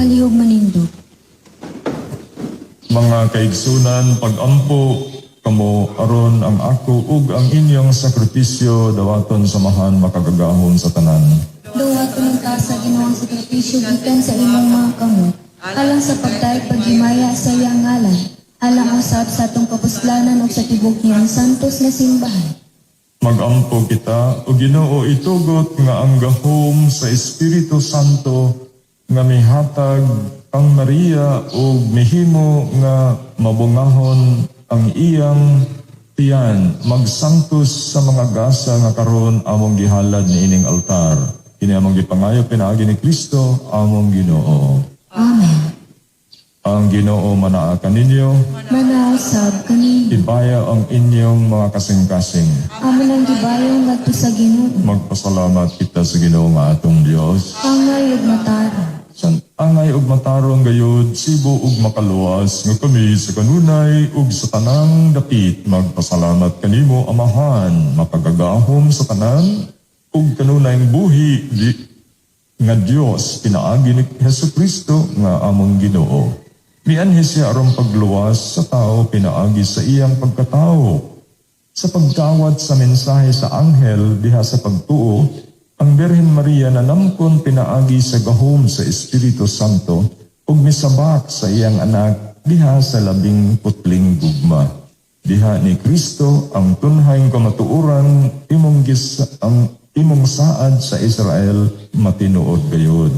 Palihog manindog. Mga kaigsunan, pagampo kamo aron ang ako ug ang inyong sakripisyo dawaton samahan makagagahom sa tanan. Duwaton ang sa Ginoong sakripisyo gikan sa imong mga kamot, alang sa pagdayeg paghimaya sa iyang ngalan, alang usab sa atong kapuslanan ug sa tibok niyang santos na simbahan. Magampo kita o Ginoo, itugot nga ang gahom sa Espiritu Santo nga mihatag kang Maria ug mihimo nga mabungahon ang iyang tiyan magsantos sa mga gasa nga karon among gihalad niining altar. Kini among gipangayo pinaagi ni Kristo among Ginoo. Amen. Ang Ginoo manaa kaninyo, Manausab kami. ibaya ang inyong mga kasing-kasing. Amo nang gibayo ngadto sa Ginoo. Magpasalamat kita sa Ginoo nga atong Dios. Angay ug matarong. San angay og matarong gayud, sibo ug makaluwas nga kami sa kanunay ug sa tanang dapit magpasalamat kanimo, Amahan, makagagahom sa tanan ug kanunayng buhi di, nga Dios pinaagi ni Hesus Kristo nga among Ginoo. Mianhi siya aron pagluwas sa tao pinaagi sa iyang pagkatao. Sa pagdawat sa mensahe sa anghel diha sa pagtuo, ang Birhen Maria nanamkon pinaagi sa gahom sa Espiritu Santo ug misabak sa iyang anak diha sa labing putling gugma. Diha ni Kristo ang tunhayng kamatuoran imong gis ang imong saad sa Israel matinuod gayud.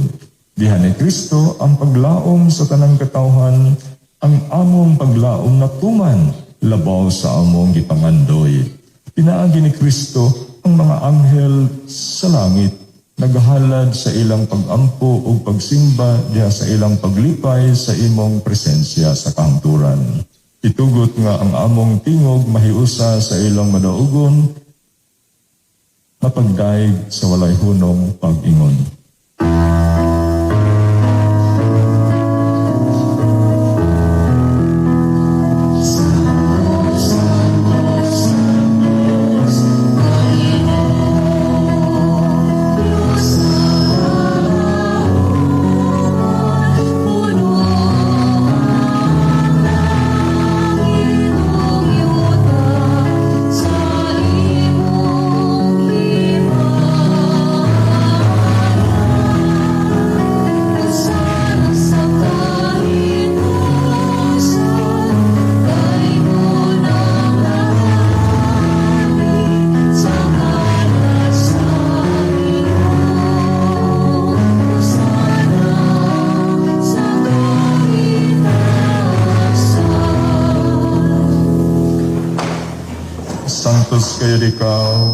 Diha ni Kristo ang paglaom sa tanang katawhan, ang among paglaom natuman labaw sa among gipangandoy. Pinaagi ni Kristo ang mga anghel sa langit naghalad sa ilang pagampo ug pagsimba diha sa ilang paglipay sa imong presensya sa kahangturan. Itugot nga ang among tingog mahiusa sa ilang madaugon, mapagdaig sa walay hunong pag-ingon. Sayod ikaw,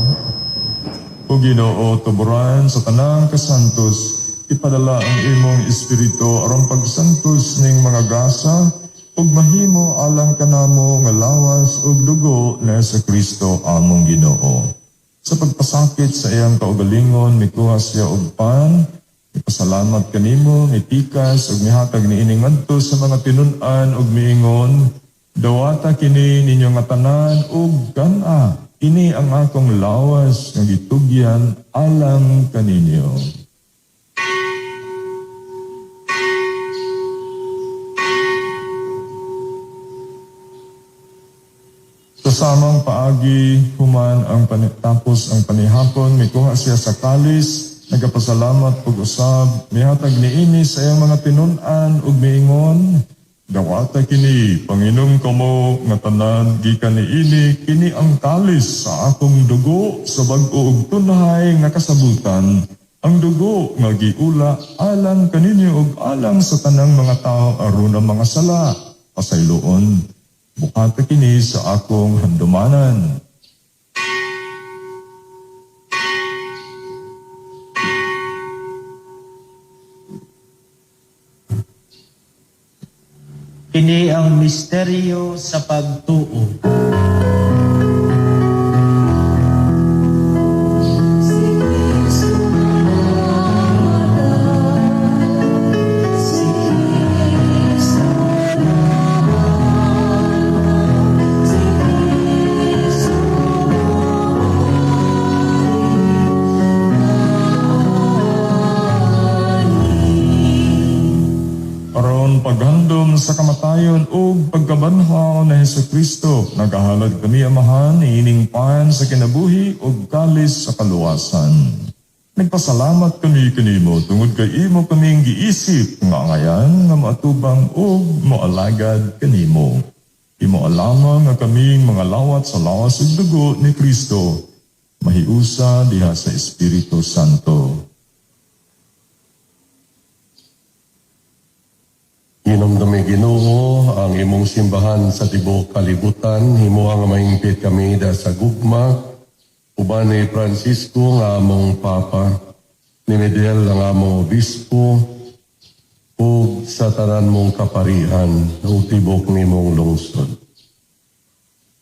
o Ginoo, tuburan sa tanang kasantos, ipadala ang imong espiritu aron pagsantos ning mga gasa ug mahimo alang kanamo nga lawas ug dugo ni Kristo among Ginoo. Sa pagpasakit sa iyang kaugalingon, mikuha siya og pan, mipasalamat kanimo, mitikas ug mihatag niini ngadto sa mga tinun-an ug miingon, "Dawata kini ninyo nga tanan ug kan-a. Kini ang akong lawas nga gitugyan alang kaninyo." Sa samang paagi, human ang tapos ang panihapon, mikuha siya sa kalis, nagapasalamat pag-usab, mihatag niini sa iyang mga tinun-an ug miingon, "Dawata kini, panginom kamo nga tanan gikan niini, kini ang kalis sa akong dugo sa bag-o ug tunhay nga kasabutan, ang dugo nga giula alang kaninyo ug alang sa tanang mga tao aron ang mga sala pasayloon. Buhata kini sa akong handumanan." Kini ang misteryo sa pagtuo. Si Kristo namatay, si Kristo nabanhaw, si Kristo naanhi. Aron paghandom sa kamatayon ug pagkabanhaw ni Hesukristo, nagahalad kami, Amahan, niining pan sa kinabuhi ug kalis sa kaluwasan. Nagpasalamat kami kanimo tungod kay imo kaming giisip nga angayan nga moatubang ug moalagad kanimo. Imo lamang nga kaming mga lawat sa lawas ug dugo ni Kristo, mahiusa diha sa Espiritu Santo. Hinumdumi, Ginoo, ang imong simbahan sa tibuok kalibutan, himoa nga mahingpit kami da sa gugma, uban ni Francisco nga among Papa, ni Medel ang among Obispo, ug sa tanan mong kaparian, ug tibok nimong lungsod.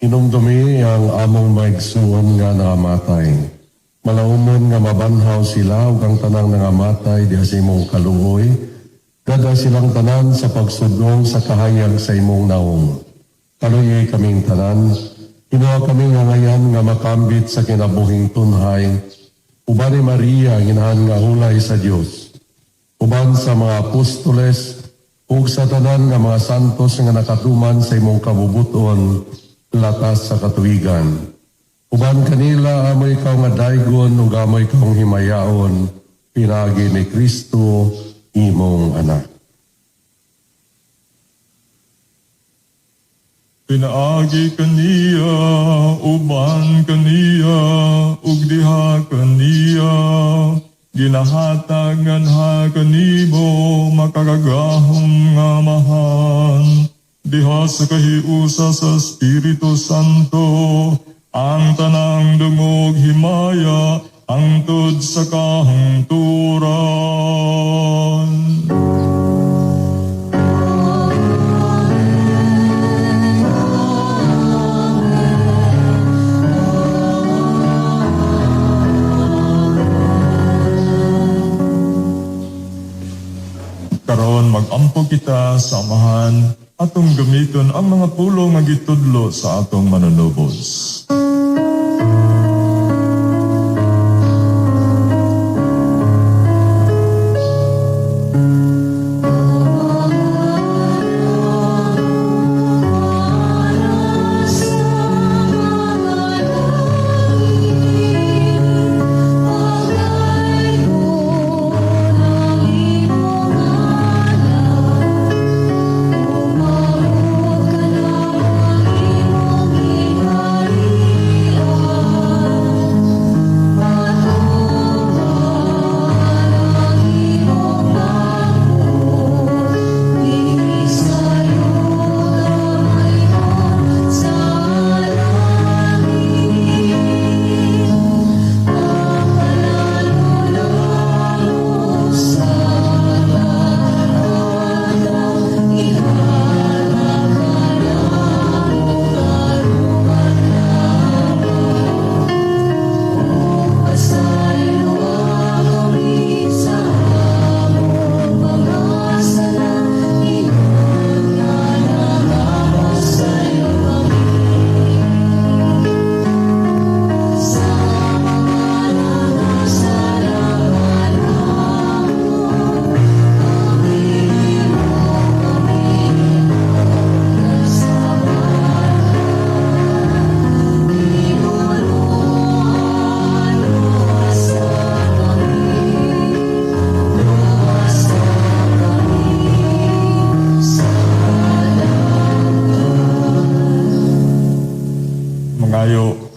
Hinumdumi ang among maigsuon nga nangamatay. Malaumon nga mabanhaw sila ug ang tanang nangamatay diha sa imong kaluoy. Dad-a silang tanan sa pagsudong sa kahayag sa imong naong. Kaluyi kaming tanan, himoa kaming angayan nga makambit sa kinabuhing tunhay, uban ni Maria, ginahan nga hulay sa Dios, uban sa mga apostoles, ug sa tanan nga mga santos nga nakatuman sa imong kabubuton, latas sa katuigan. Uban kanila amo ikaw nga daygon ug amo ikaw himayaon, pinaagi ni Kristo imong anak. Pinaagi kaniya, uban kaniya, ug diha kaniya, ginahatag nganha kanimo makagagahom nga Amahan, diha sa kahiusa sa Espiritu Santo, ang tanang dungog himaya, hangtod sa kahangturan. Karon mag-ampo kita sa Amahan, atong gamiton ang mga pulong nga gitudlo sa atong manunubos. Sa mga langit, pagdaygon ang imong ngalan, umabot kanamo ang imong gingharian.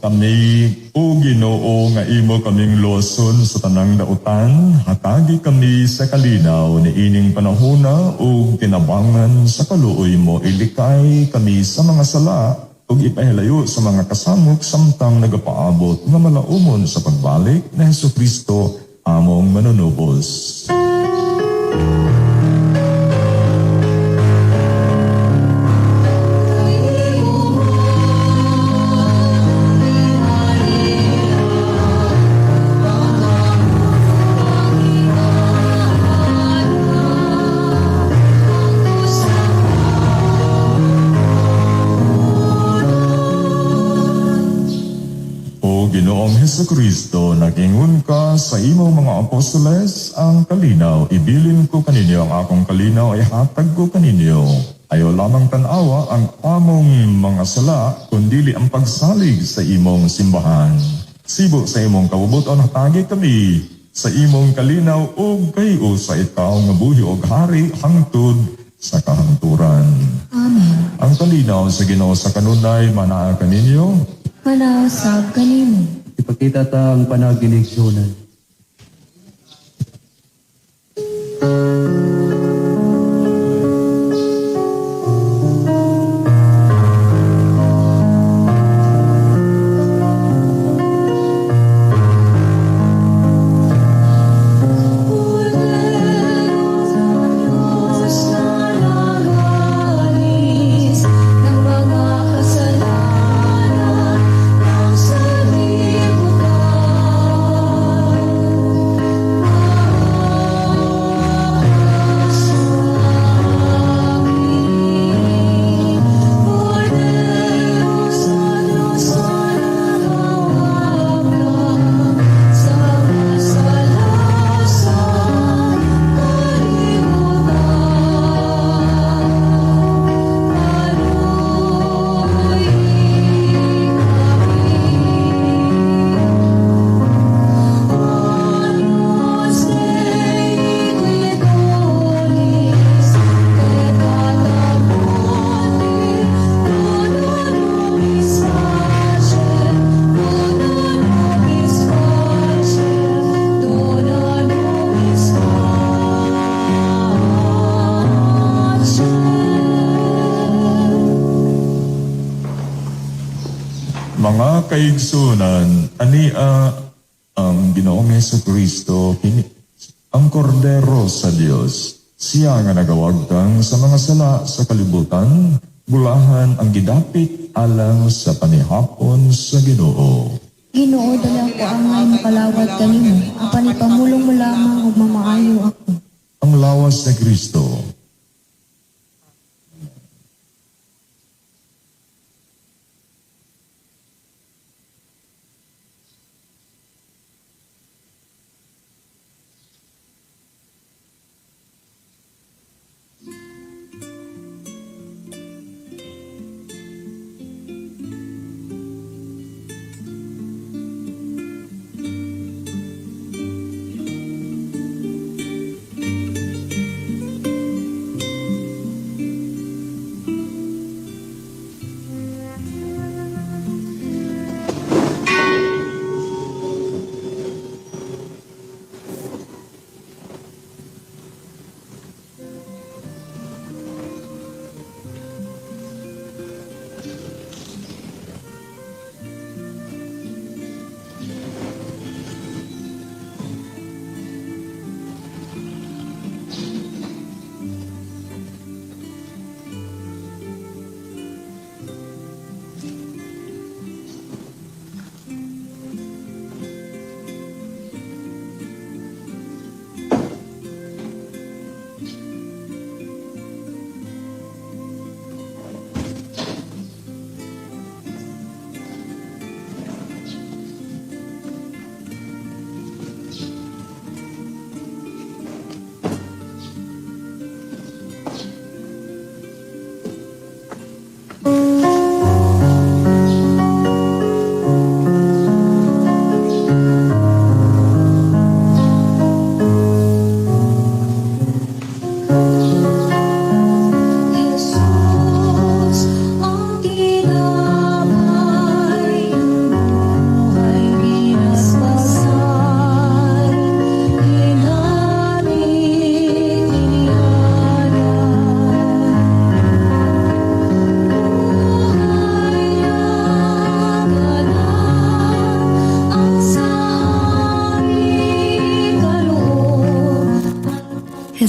Kami, O Ginoo, nga imo kaming luwason sa tanang dautan, hatagi kami sa kalinaw ni ining panahona ug tinabangan sa kaluoy mo. Ilikay kami sa mga sala ug ipahilayo sa mga kasamok samtang nagapaabot nga malaumon sa pagbalik ni Hesus Kristo among manunubos. O Ginoong Hesukristo, nagingon ka sa imong mga apostoles ang kalinaw. Ibilin ko kaninyo ang akong kalinaw, ay hatag ko kaninyo. Ayaw lamang tanawa ang among mga sala, kundili ang pagsalig sa imong simbahan. Sibo sa imong kabubuton, hatagi kami sa imong kalinaw ug kayo sa ikaw nga buhi og hari hangtod sa kahangturan. Amen. Ang kalinaw sa Ginoo sa kanunay manaa kaninyo. Manausab kanimo. Ipakita ta ang panaginigsunan. Diyos na nagalis ng mga kasalanan ng sanlibutan. Maawa sa amin, Kordero sa Diyos na nagawaglang sa kasalasan kalibutan. Paluyi kami. Agnus Dei qui donis peccata mundi, dona nobis pacem, dona nobis pacem, dona nobis pacem. Mga kaigsunan, ania ang Ginoong Hesukristo, kini ang kordero sa Dios. Siya nga nagawagtang sa mga sala sa kalibutan, bulahan ang gidapit alang sa panihapon sa Ginoo. Ginoo, dali ako angay makalawat kanimo. Apan ipamulong mo lamang ug mamaayo ako. Ang lawas ni Kristo.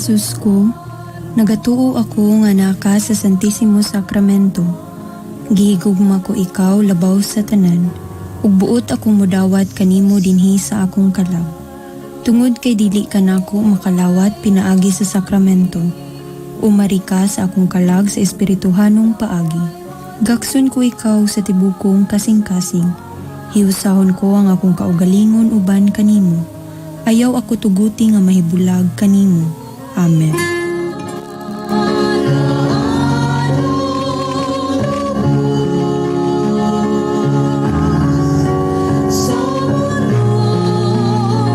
Jesus ko, nagatuo ako nga naa ka sa Santisimo Sacramento. Gihigugma ko ikaw labaw sa tanan, ug buot akong mudawat kanimo dinhi sa akong kalag. Tungod kay dili ka nako makalawat pinaagi sa sakramento, umari ka sa akong kalag sa espirituhanong paagi. Gakson ko ikaw sa tibok kong kasing-kasing. Hiusahon ko ang akong kaugalingon uban kanimo. Ayaw ako tuguti nga mahibulag kanimo. Amen. Sa mundo,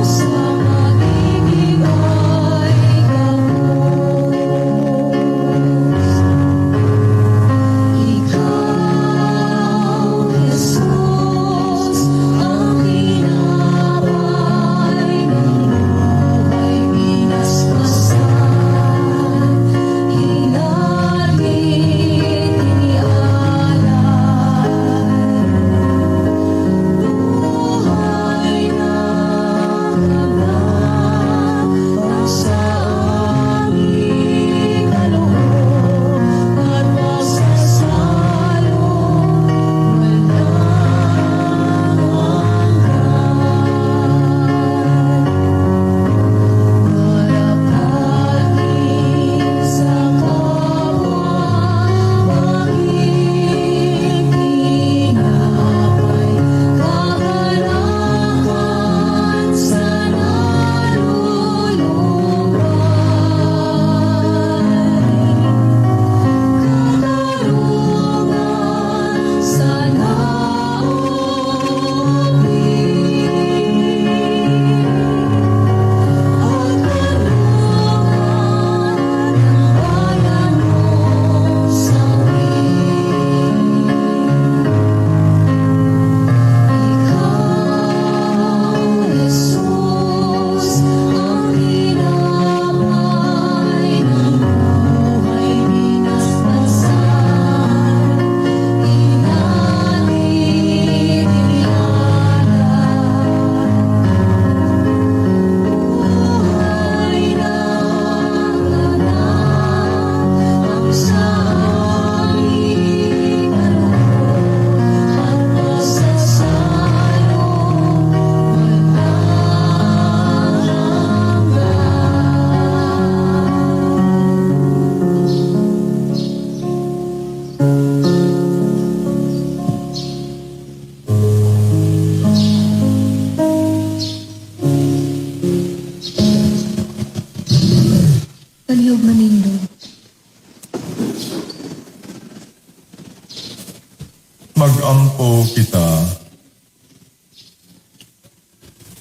sa pag-ibig ay gabos. Ikaw, Jesus, ang tinapay ng buhay, binasbasan, hinatid inialay. Buhay na ang sa aming kaloob at pasasalo walang hanggan. Marapatin sa kapwa maging tinapay, kagalakan sa nalulupay, katarungan sa naupin, at kanlungan ng bayan mong sawi. Ikaw, Jesus, ang tinapay ng buhay, binasbasan, hinatid inialay. Buhay na ang sa aming kaloob at pasasalo walang hanggan. Palihog manindog. Magampo kita.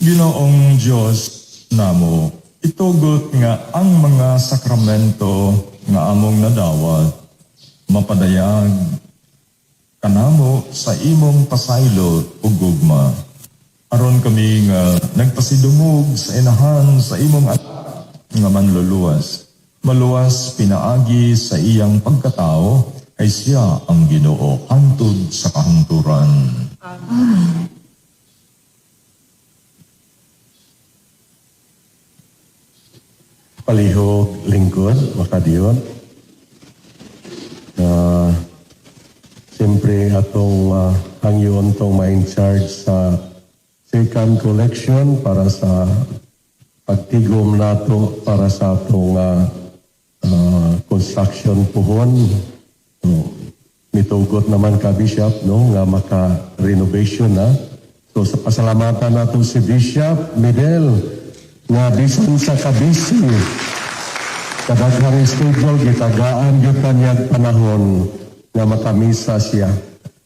Ginoong Diyos namo, itugot nga ang mga sakramento nga among nadawat, mapadayag kanamo sa imong pasaylo ug gugma. Aron kami nga nagpasidungog sa inahan sa imong anak nga manluluwas, maluwas pinaagi sa iyang pagkatao, kay siya ang Ginoo hangtod sa kahangturan. Amen. Palihog lingkod, makadiyon. Siyempre atong hangyon tong ma-in charge sa second collection para sa pagtigom nato para sa atong construction puhon. So, mitugot naman ka, Bishop, no, nga maka-renovation na. So sa pasalamatan nato si Bishop Medel nga bisan sa kabisi kadaghang schedule, gitagaan gyud ta niya panahon nga makamisa siya.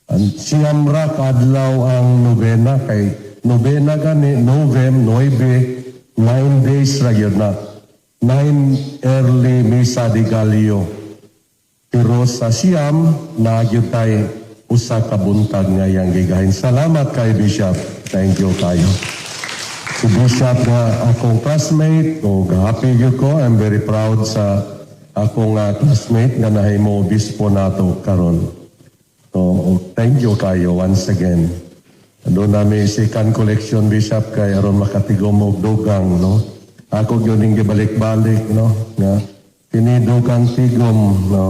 Ang 9 ra kaadlaw ang nobena, kay nobena gani, novem, nuebe, 9 days ra gyud na. 9 early Misa de Gallo. Pero sa 9 na gyud tay usa ka buntag nga iyang gigahin. Salamat kay Bishop. Thank you kayo. Si Bishop nga akong classmate, o happy gyud ko. I'm very proud sa akong classmate nga nahimo obispo nato karon. So, oh, thank you kayo once again. Doon nami second collection, Bishop, kay aron makatigom og dugang, no. Ako gyud ning gibalik-balik, no, nga kini dugang tigom, no,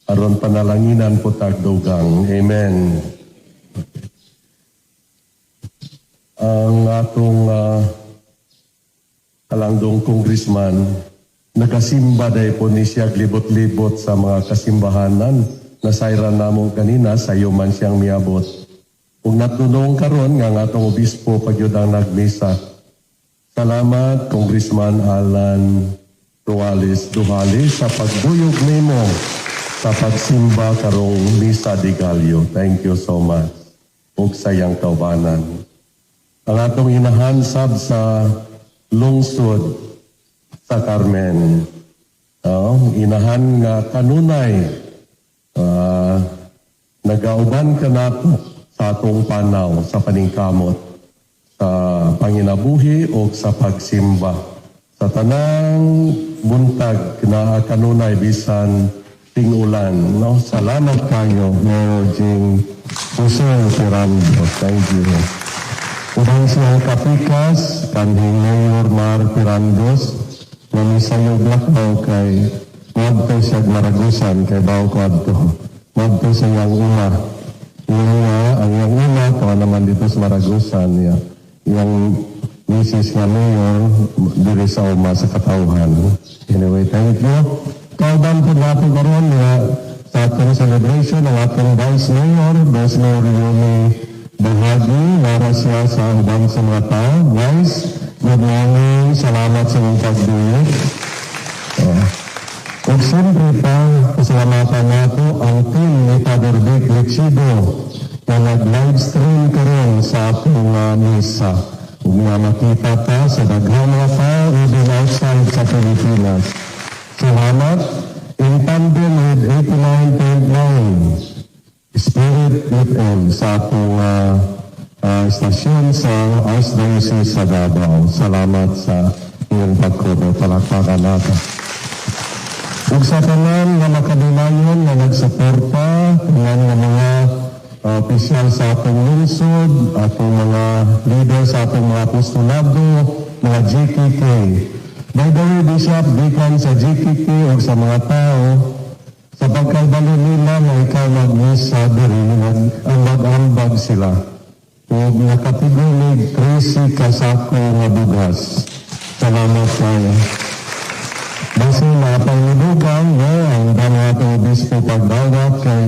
aron panalanginan po tagdugang. Amen. Ang atong halangdong congressman, nagasimba day po ni siya libot-libot sa mga kasimbahanan. Nasayran namo kanina, sayo man siyang miabot. Ug natunong karon nga ang atong obispo pagyud ang nagmisa. Salamat, Congressman Alan Ruales Duhali, sa pagbuyog nimo sa pagsimba karong Misa de Gallo. Thank you so much. Ug sa iyang kaubanan. Ang atong inahan sab sa lungsod sa Carmen. Oh, inahan nga kanunay nagauban kanato sa atong panaw sa paningkamot sa panginabuhi o sa pagsimba. Sa tanang buntag na kanunay bisan tingulan. No? Salamat kayo, Mayor Jing Jose Ferrando. Thank you. Ubang siyang kapikas, kanhing Mayor Mar Pirandos, na misayog lakaw kay Madto siya Maragusan, kay bawo ko adto. Madto sa iyang uma. Yung ang iyang uma, kawa naman dito sa Maragusan, niya. Iyang misis nga mayor, diri sa uma sa katawhan. Anyway, thank you. Kauban po natin karon nga sa atong celebration ng atong Vice Mayor, Vice Mayor Yumi Bahagi, nara siya sa ubang sa mga tao. Vice, good morning. Salamat sa iyong pagduyog. Ug siyempre pa, pasalamatan nato ang team ni Father Vic Lechido na nag-livestream karon sa atong misa. Ug nga makita pa sa daghang mga tao even outside sa Pilipinas. Salamat. In tandem with 89.9 Spirit FM sa atong istasyon sa Archdiocese sa Davao. Salamat sa iyong pagkubo. Palakpakan natin. Ug sa tanan nga makadulayon nga nagsuporta, tanan nga mga opisyal sa atong lungsod, atong mga leader sa atong mga apostolado, mga GKK. By the way, Bishop, gikan sa GKK o sa mga tao, sa pagkaibalo nila na ikaw magmisa diri, nag-ambag sila. Ug nakatigulig 13 ka sako nga bugas. Salamat kayo. Basi mga pangidugang, no, ang dami atong obispo pagdawat kay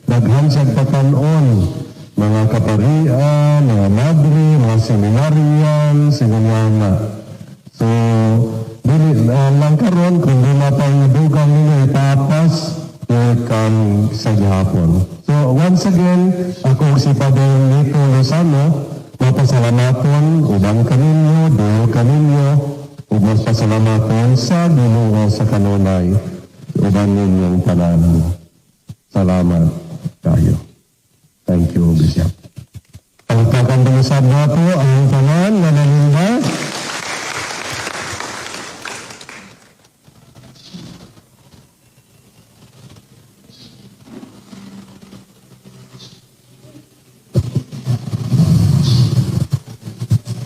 daghan siya pakanon, mga kaparian, mga madre, mga seminarian, seminariana. So, dili lang karon kung di mapangidugang ninyo itapas, welcome sa gihapon. So, once again, ako si Father Nico Lozano, mapasalamaton uban kaninyo, duol kaninyo, ug mapasalamaton sa Ginoo sa kanunay, uban ninyong tanan. Salamat kayo. Thank you, Bishop. Palakpakan usab nato ang tanan nga naninda.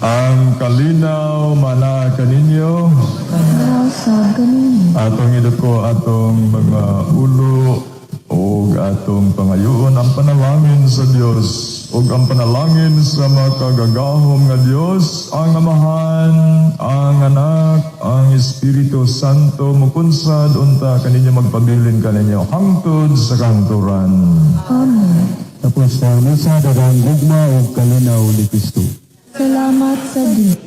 Ang kalinaw mana kaninyo, Kalinaw sa kaninyo. Atong iduko atong mga ulo ug atong pangayoon ang panalangin sa Dios ug ang panalangin sa makagagahom nga Dios, ang Amahan, ang Anak, ang Espiritu Santo mukunsad unta kaninyo magpabilin kaninyo hangtod sa kahangturan. Amen. Tapos sa misa, daghang gugma ug kalinaw ni Kristo. Salamat sa Diyos.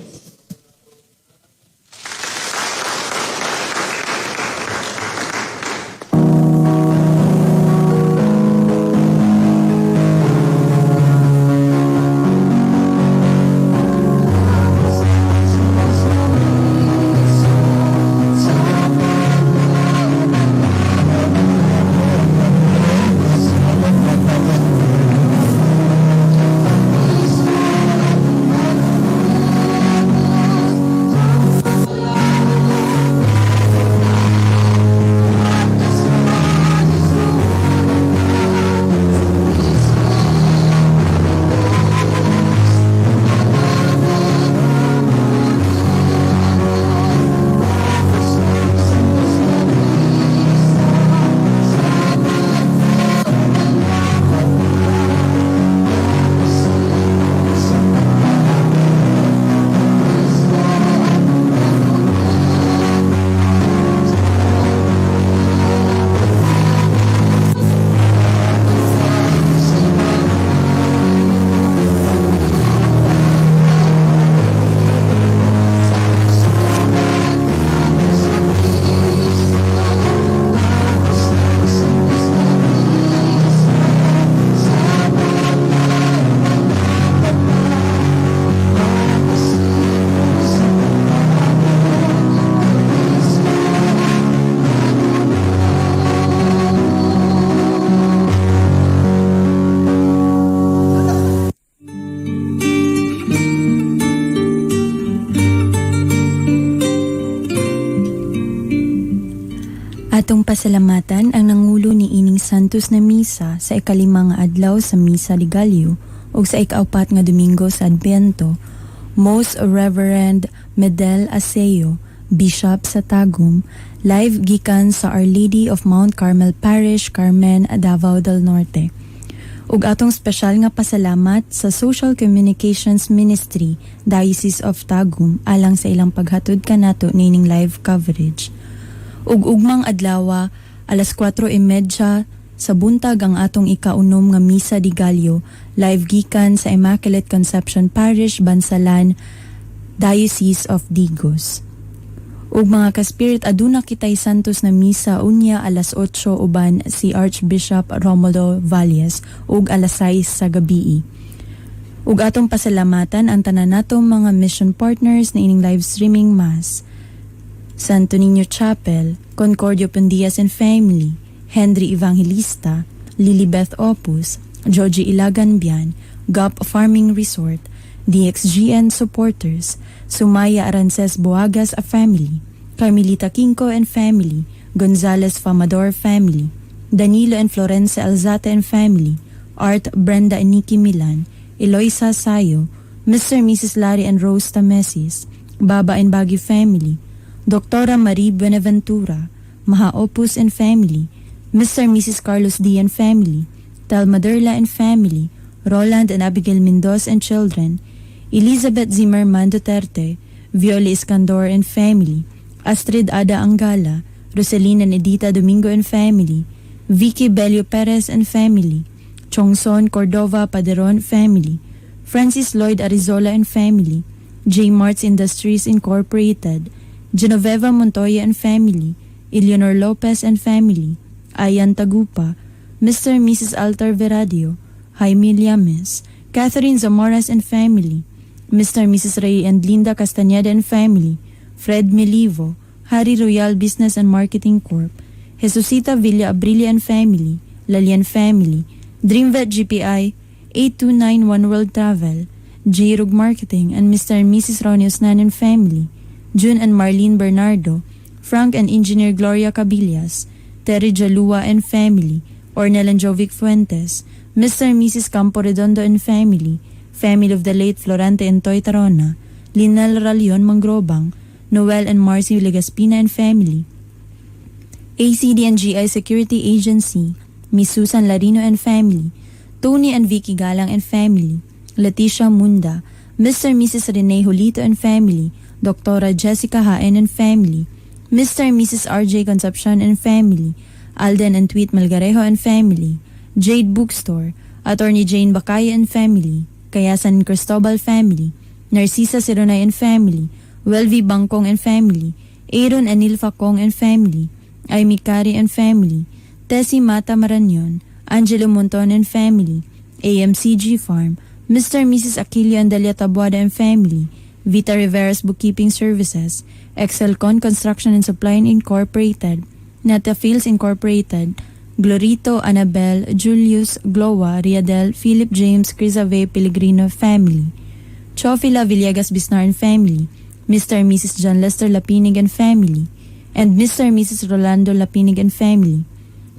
pasalamatan ang nangulo ni ining Santos na Misa sa ikalima nga adlaw sa Misa de Gallo ug sa ikaapat nga Domingo sa Adbiento, Most Reverend Medel Aseo, Bishop sa Tagum, live gikan sa Our Lady of Mount Carmel Parish, Carmen, Davao del Norte. Ug atong espesyal nga pasalamat sa Social Communications Ministry, Diocese of Tagum, alang sa ilang paghatod kanato nining live coverage. Ug ugmang adlawa, alas 4:30 sa buntag ang atong ikaunom nga Misa di Gallo, live gikan sa Immaculate Conception Parish, Bansalan, Diocese of Digos. Ug mga ka-spirit, aduna kitay Santos na Misa unya alas 8 uban si Archbishop Romulo Valles ug alas 6 sa gabii. Ug atong pasalamatan ang tanan natong mga mission partners na ining live streaming mass. Santo Niño Chapel, Concordio Pundias and Family, Henry Evangelista, Lilibeth Opus, Joji Ilagan Bian, Gop Farming Resort, DXGN Supporters, Sumaya Arances Boagas a Family, Carmelita Quinco and Family, Gonzales Famador Family, Danilo and Florence Alzate and Family, Art, Brenda and Nikki Milan, Eloisa Sayo, Mr. and Mrs. Larry and Rose Tamesis, Baba and Baggy Family, Doktora Marie Buenaventura, Maha Opus and Family, Mr. and Mrs. Carlos D. and Family, Telma Derla and Family, Roland and Abigail Mendoza and Children, Elizabeth Zimmerman Duterte, Viola Iskandor and Family, Astrid Ada Angala, Rosalina and Edita Domingo and Family, Vicky Bello Perez and Family, Chongson Cordova Paderon Family, Francis Lloyd Arizola and Family, J. Marts Industries Incorporated, Genoveva Montoya and Family, Eleanor Lopez and Family, Ayan Tagupa, Mr. and Mrs. Altar Veradio, Jaime Llames, Catherine Zamoras and Family, Mr. and Mrs. Ray and Linda Castañeda and Family, Fred Melivo, Harry Royal Business and Marketing Corp., Jesusita Villa Abrilia and Family, Lalian Family, Dreamvet GPI, 829 One World Travel, J. Rug Marketing, and Mr. and Mrs. Ronnie Osnan and Family, June and Marlene Bernardo, Frank and Engineer Gloria Cabillas, Terry Jalua and Family, Ornel and Jovic Fuentes, Mr. and Mrs. Campo Redondo and Family, Family of the late Florante and Toy Tarona, Linel Ralion Mangrobang, Noel and Marcy Legaspina and Family, ACD and GI Security Agency, Miss Susan Larino and Family, Tony and Vicky Galang and Family, Leticia Munda, Mr. and Mrs. Rene Julito and Family, Doctora Jessica Haen and Family, Mr. and Mrs. RJ Concepcion and Family, Alden and Tweet Malgarejo and Family, Jade Bookstore, Attorney Jane Bacaya and Family, Kayasan Cristobal Family, Narcisa Sironay and Family, Welvy Bangkong and Family, Aaron and Nilfa Kong and Family, Amy Kari and Family, Tessie Mata Maranyon, Angelo Monton and Family, AMCG Farm, Mr. and Mrs. Aquilio and Delia Tabuada and Family, Vita Rivera's Bookkeeping Services, Excelcon Construction and Supply Incorporated, Neta Fields Incorporated, Glorito, Annabel, Julius, Gloa, Riadel, Philip James, Crisave Pellegrino Family, Chofila Villegas Bisnar and Family, Mr. and Mrs. John Lester Lapinig and Family, and Mr. and Mrs. Rolando Lapinig and Family,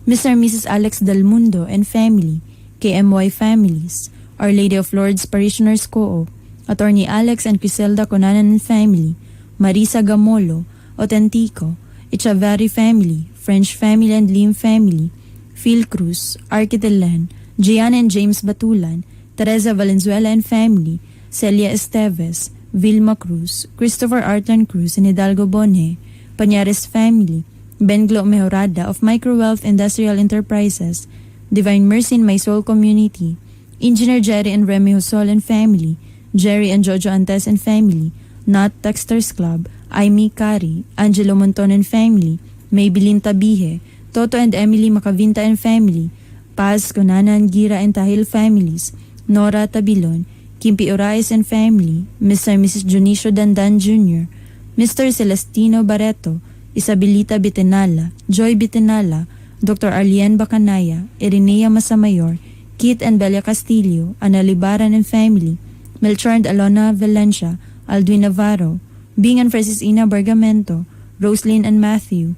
Mr. and Mrs. Alex Del Mundo and Family, KMY Families, Our Lady of Lourdes Parishioners Co-op, Attorney Alex and Griselda Conanan and Family, Marisa Gamolo, Autentico, Echavarri Family, French Family and Lim Family, Phil Cruz, Architelen, Gianna and James Batulan, Teresa Valenzuela and Family, Celia Esteves, Vilma Cruz, Christopher Artlan Cruz and Hidalgo Bonhe, Pañares Family, Benglo Mejorada of Microwealth Industrial Enterprises, Divine Mercy in My Soul Community, Engineer Jerry and Remy Husol and Family, Jerry and Jojo Antes and Family, Not Texters Club, Amy Kari, Angelo Monton and Family, Maybelline Tabihe, Toto and Emily Macavinta and Family, Paz, Conanan, Gira and Tahil Families, Nora Tabilon, Kimpi Orais and Family, Mr. and Mrs. Junicio Dandan Jr., Mr. Celestino Barreto, Isabelita Bitenala, Joy Bitenala, Dr. Arlene Bacanaya, Irenea Masamayor, Kit and Belia Castillo, Ana Libaran and Family, Melchor and Alona Valencia, Aldwin Navarro, Bing and Francis Ina Bergamento, Roslyn and Matthew,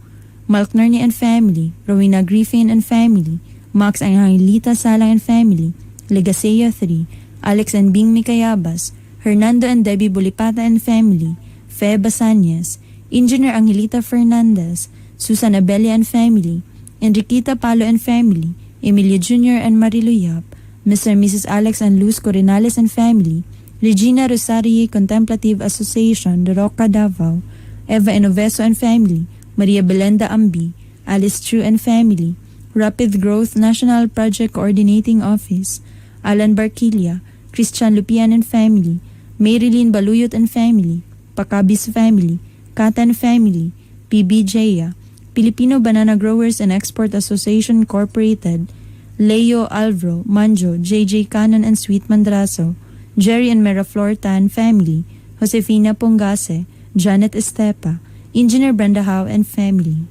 Malknarni and family, Rowena Griffin and family, Max and Angelita Salang and family, Legasea 3, Alex and Bing Mikayabas, Hernando and Debbie Bolipata and family, Fe Basanyas, Engineer Angelita Fernandez, Susan Abelia and family, Enriquita Palo and family, Emilio Jr. and Marilu Yap, Mr. and Mrs. Alex and Luz Corinales and family, Regina Rosarie Contemplative Association, Roca Davao, Eva Enoveso and family, Maria Belenda Ambi, Alice Chu and family, Rapid Growth National Project Coordinating Office, Alan Barquilla, Christian Lupian and family, Marilyn Baluyot and family, Pacabis family, Katan family, PB Jaya, Filipino Banana Growers and Export Association Incorporated, Leo Alvro, Manjo, JJ Canon and Sweet Mandrazo, Jerry and Meraflor Tan family, Josefina Pongase, Janet Estepa, Engineer Brenda Howe and family.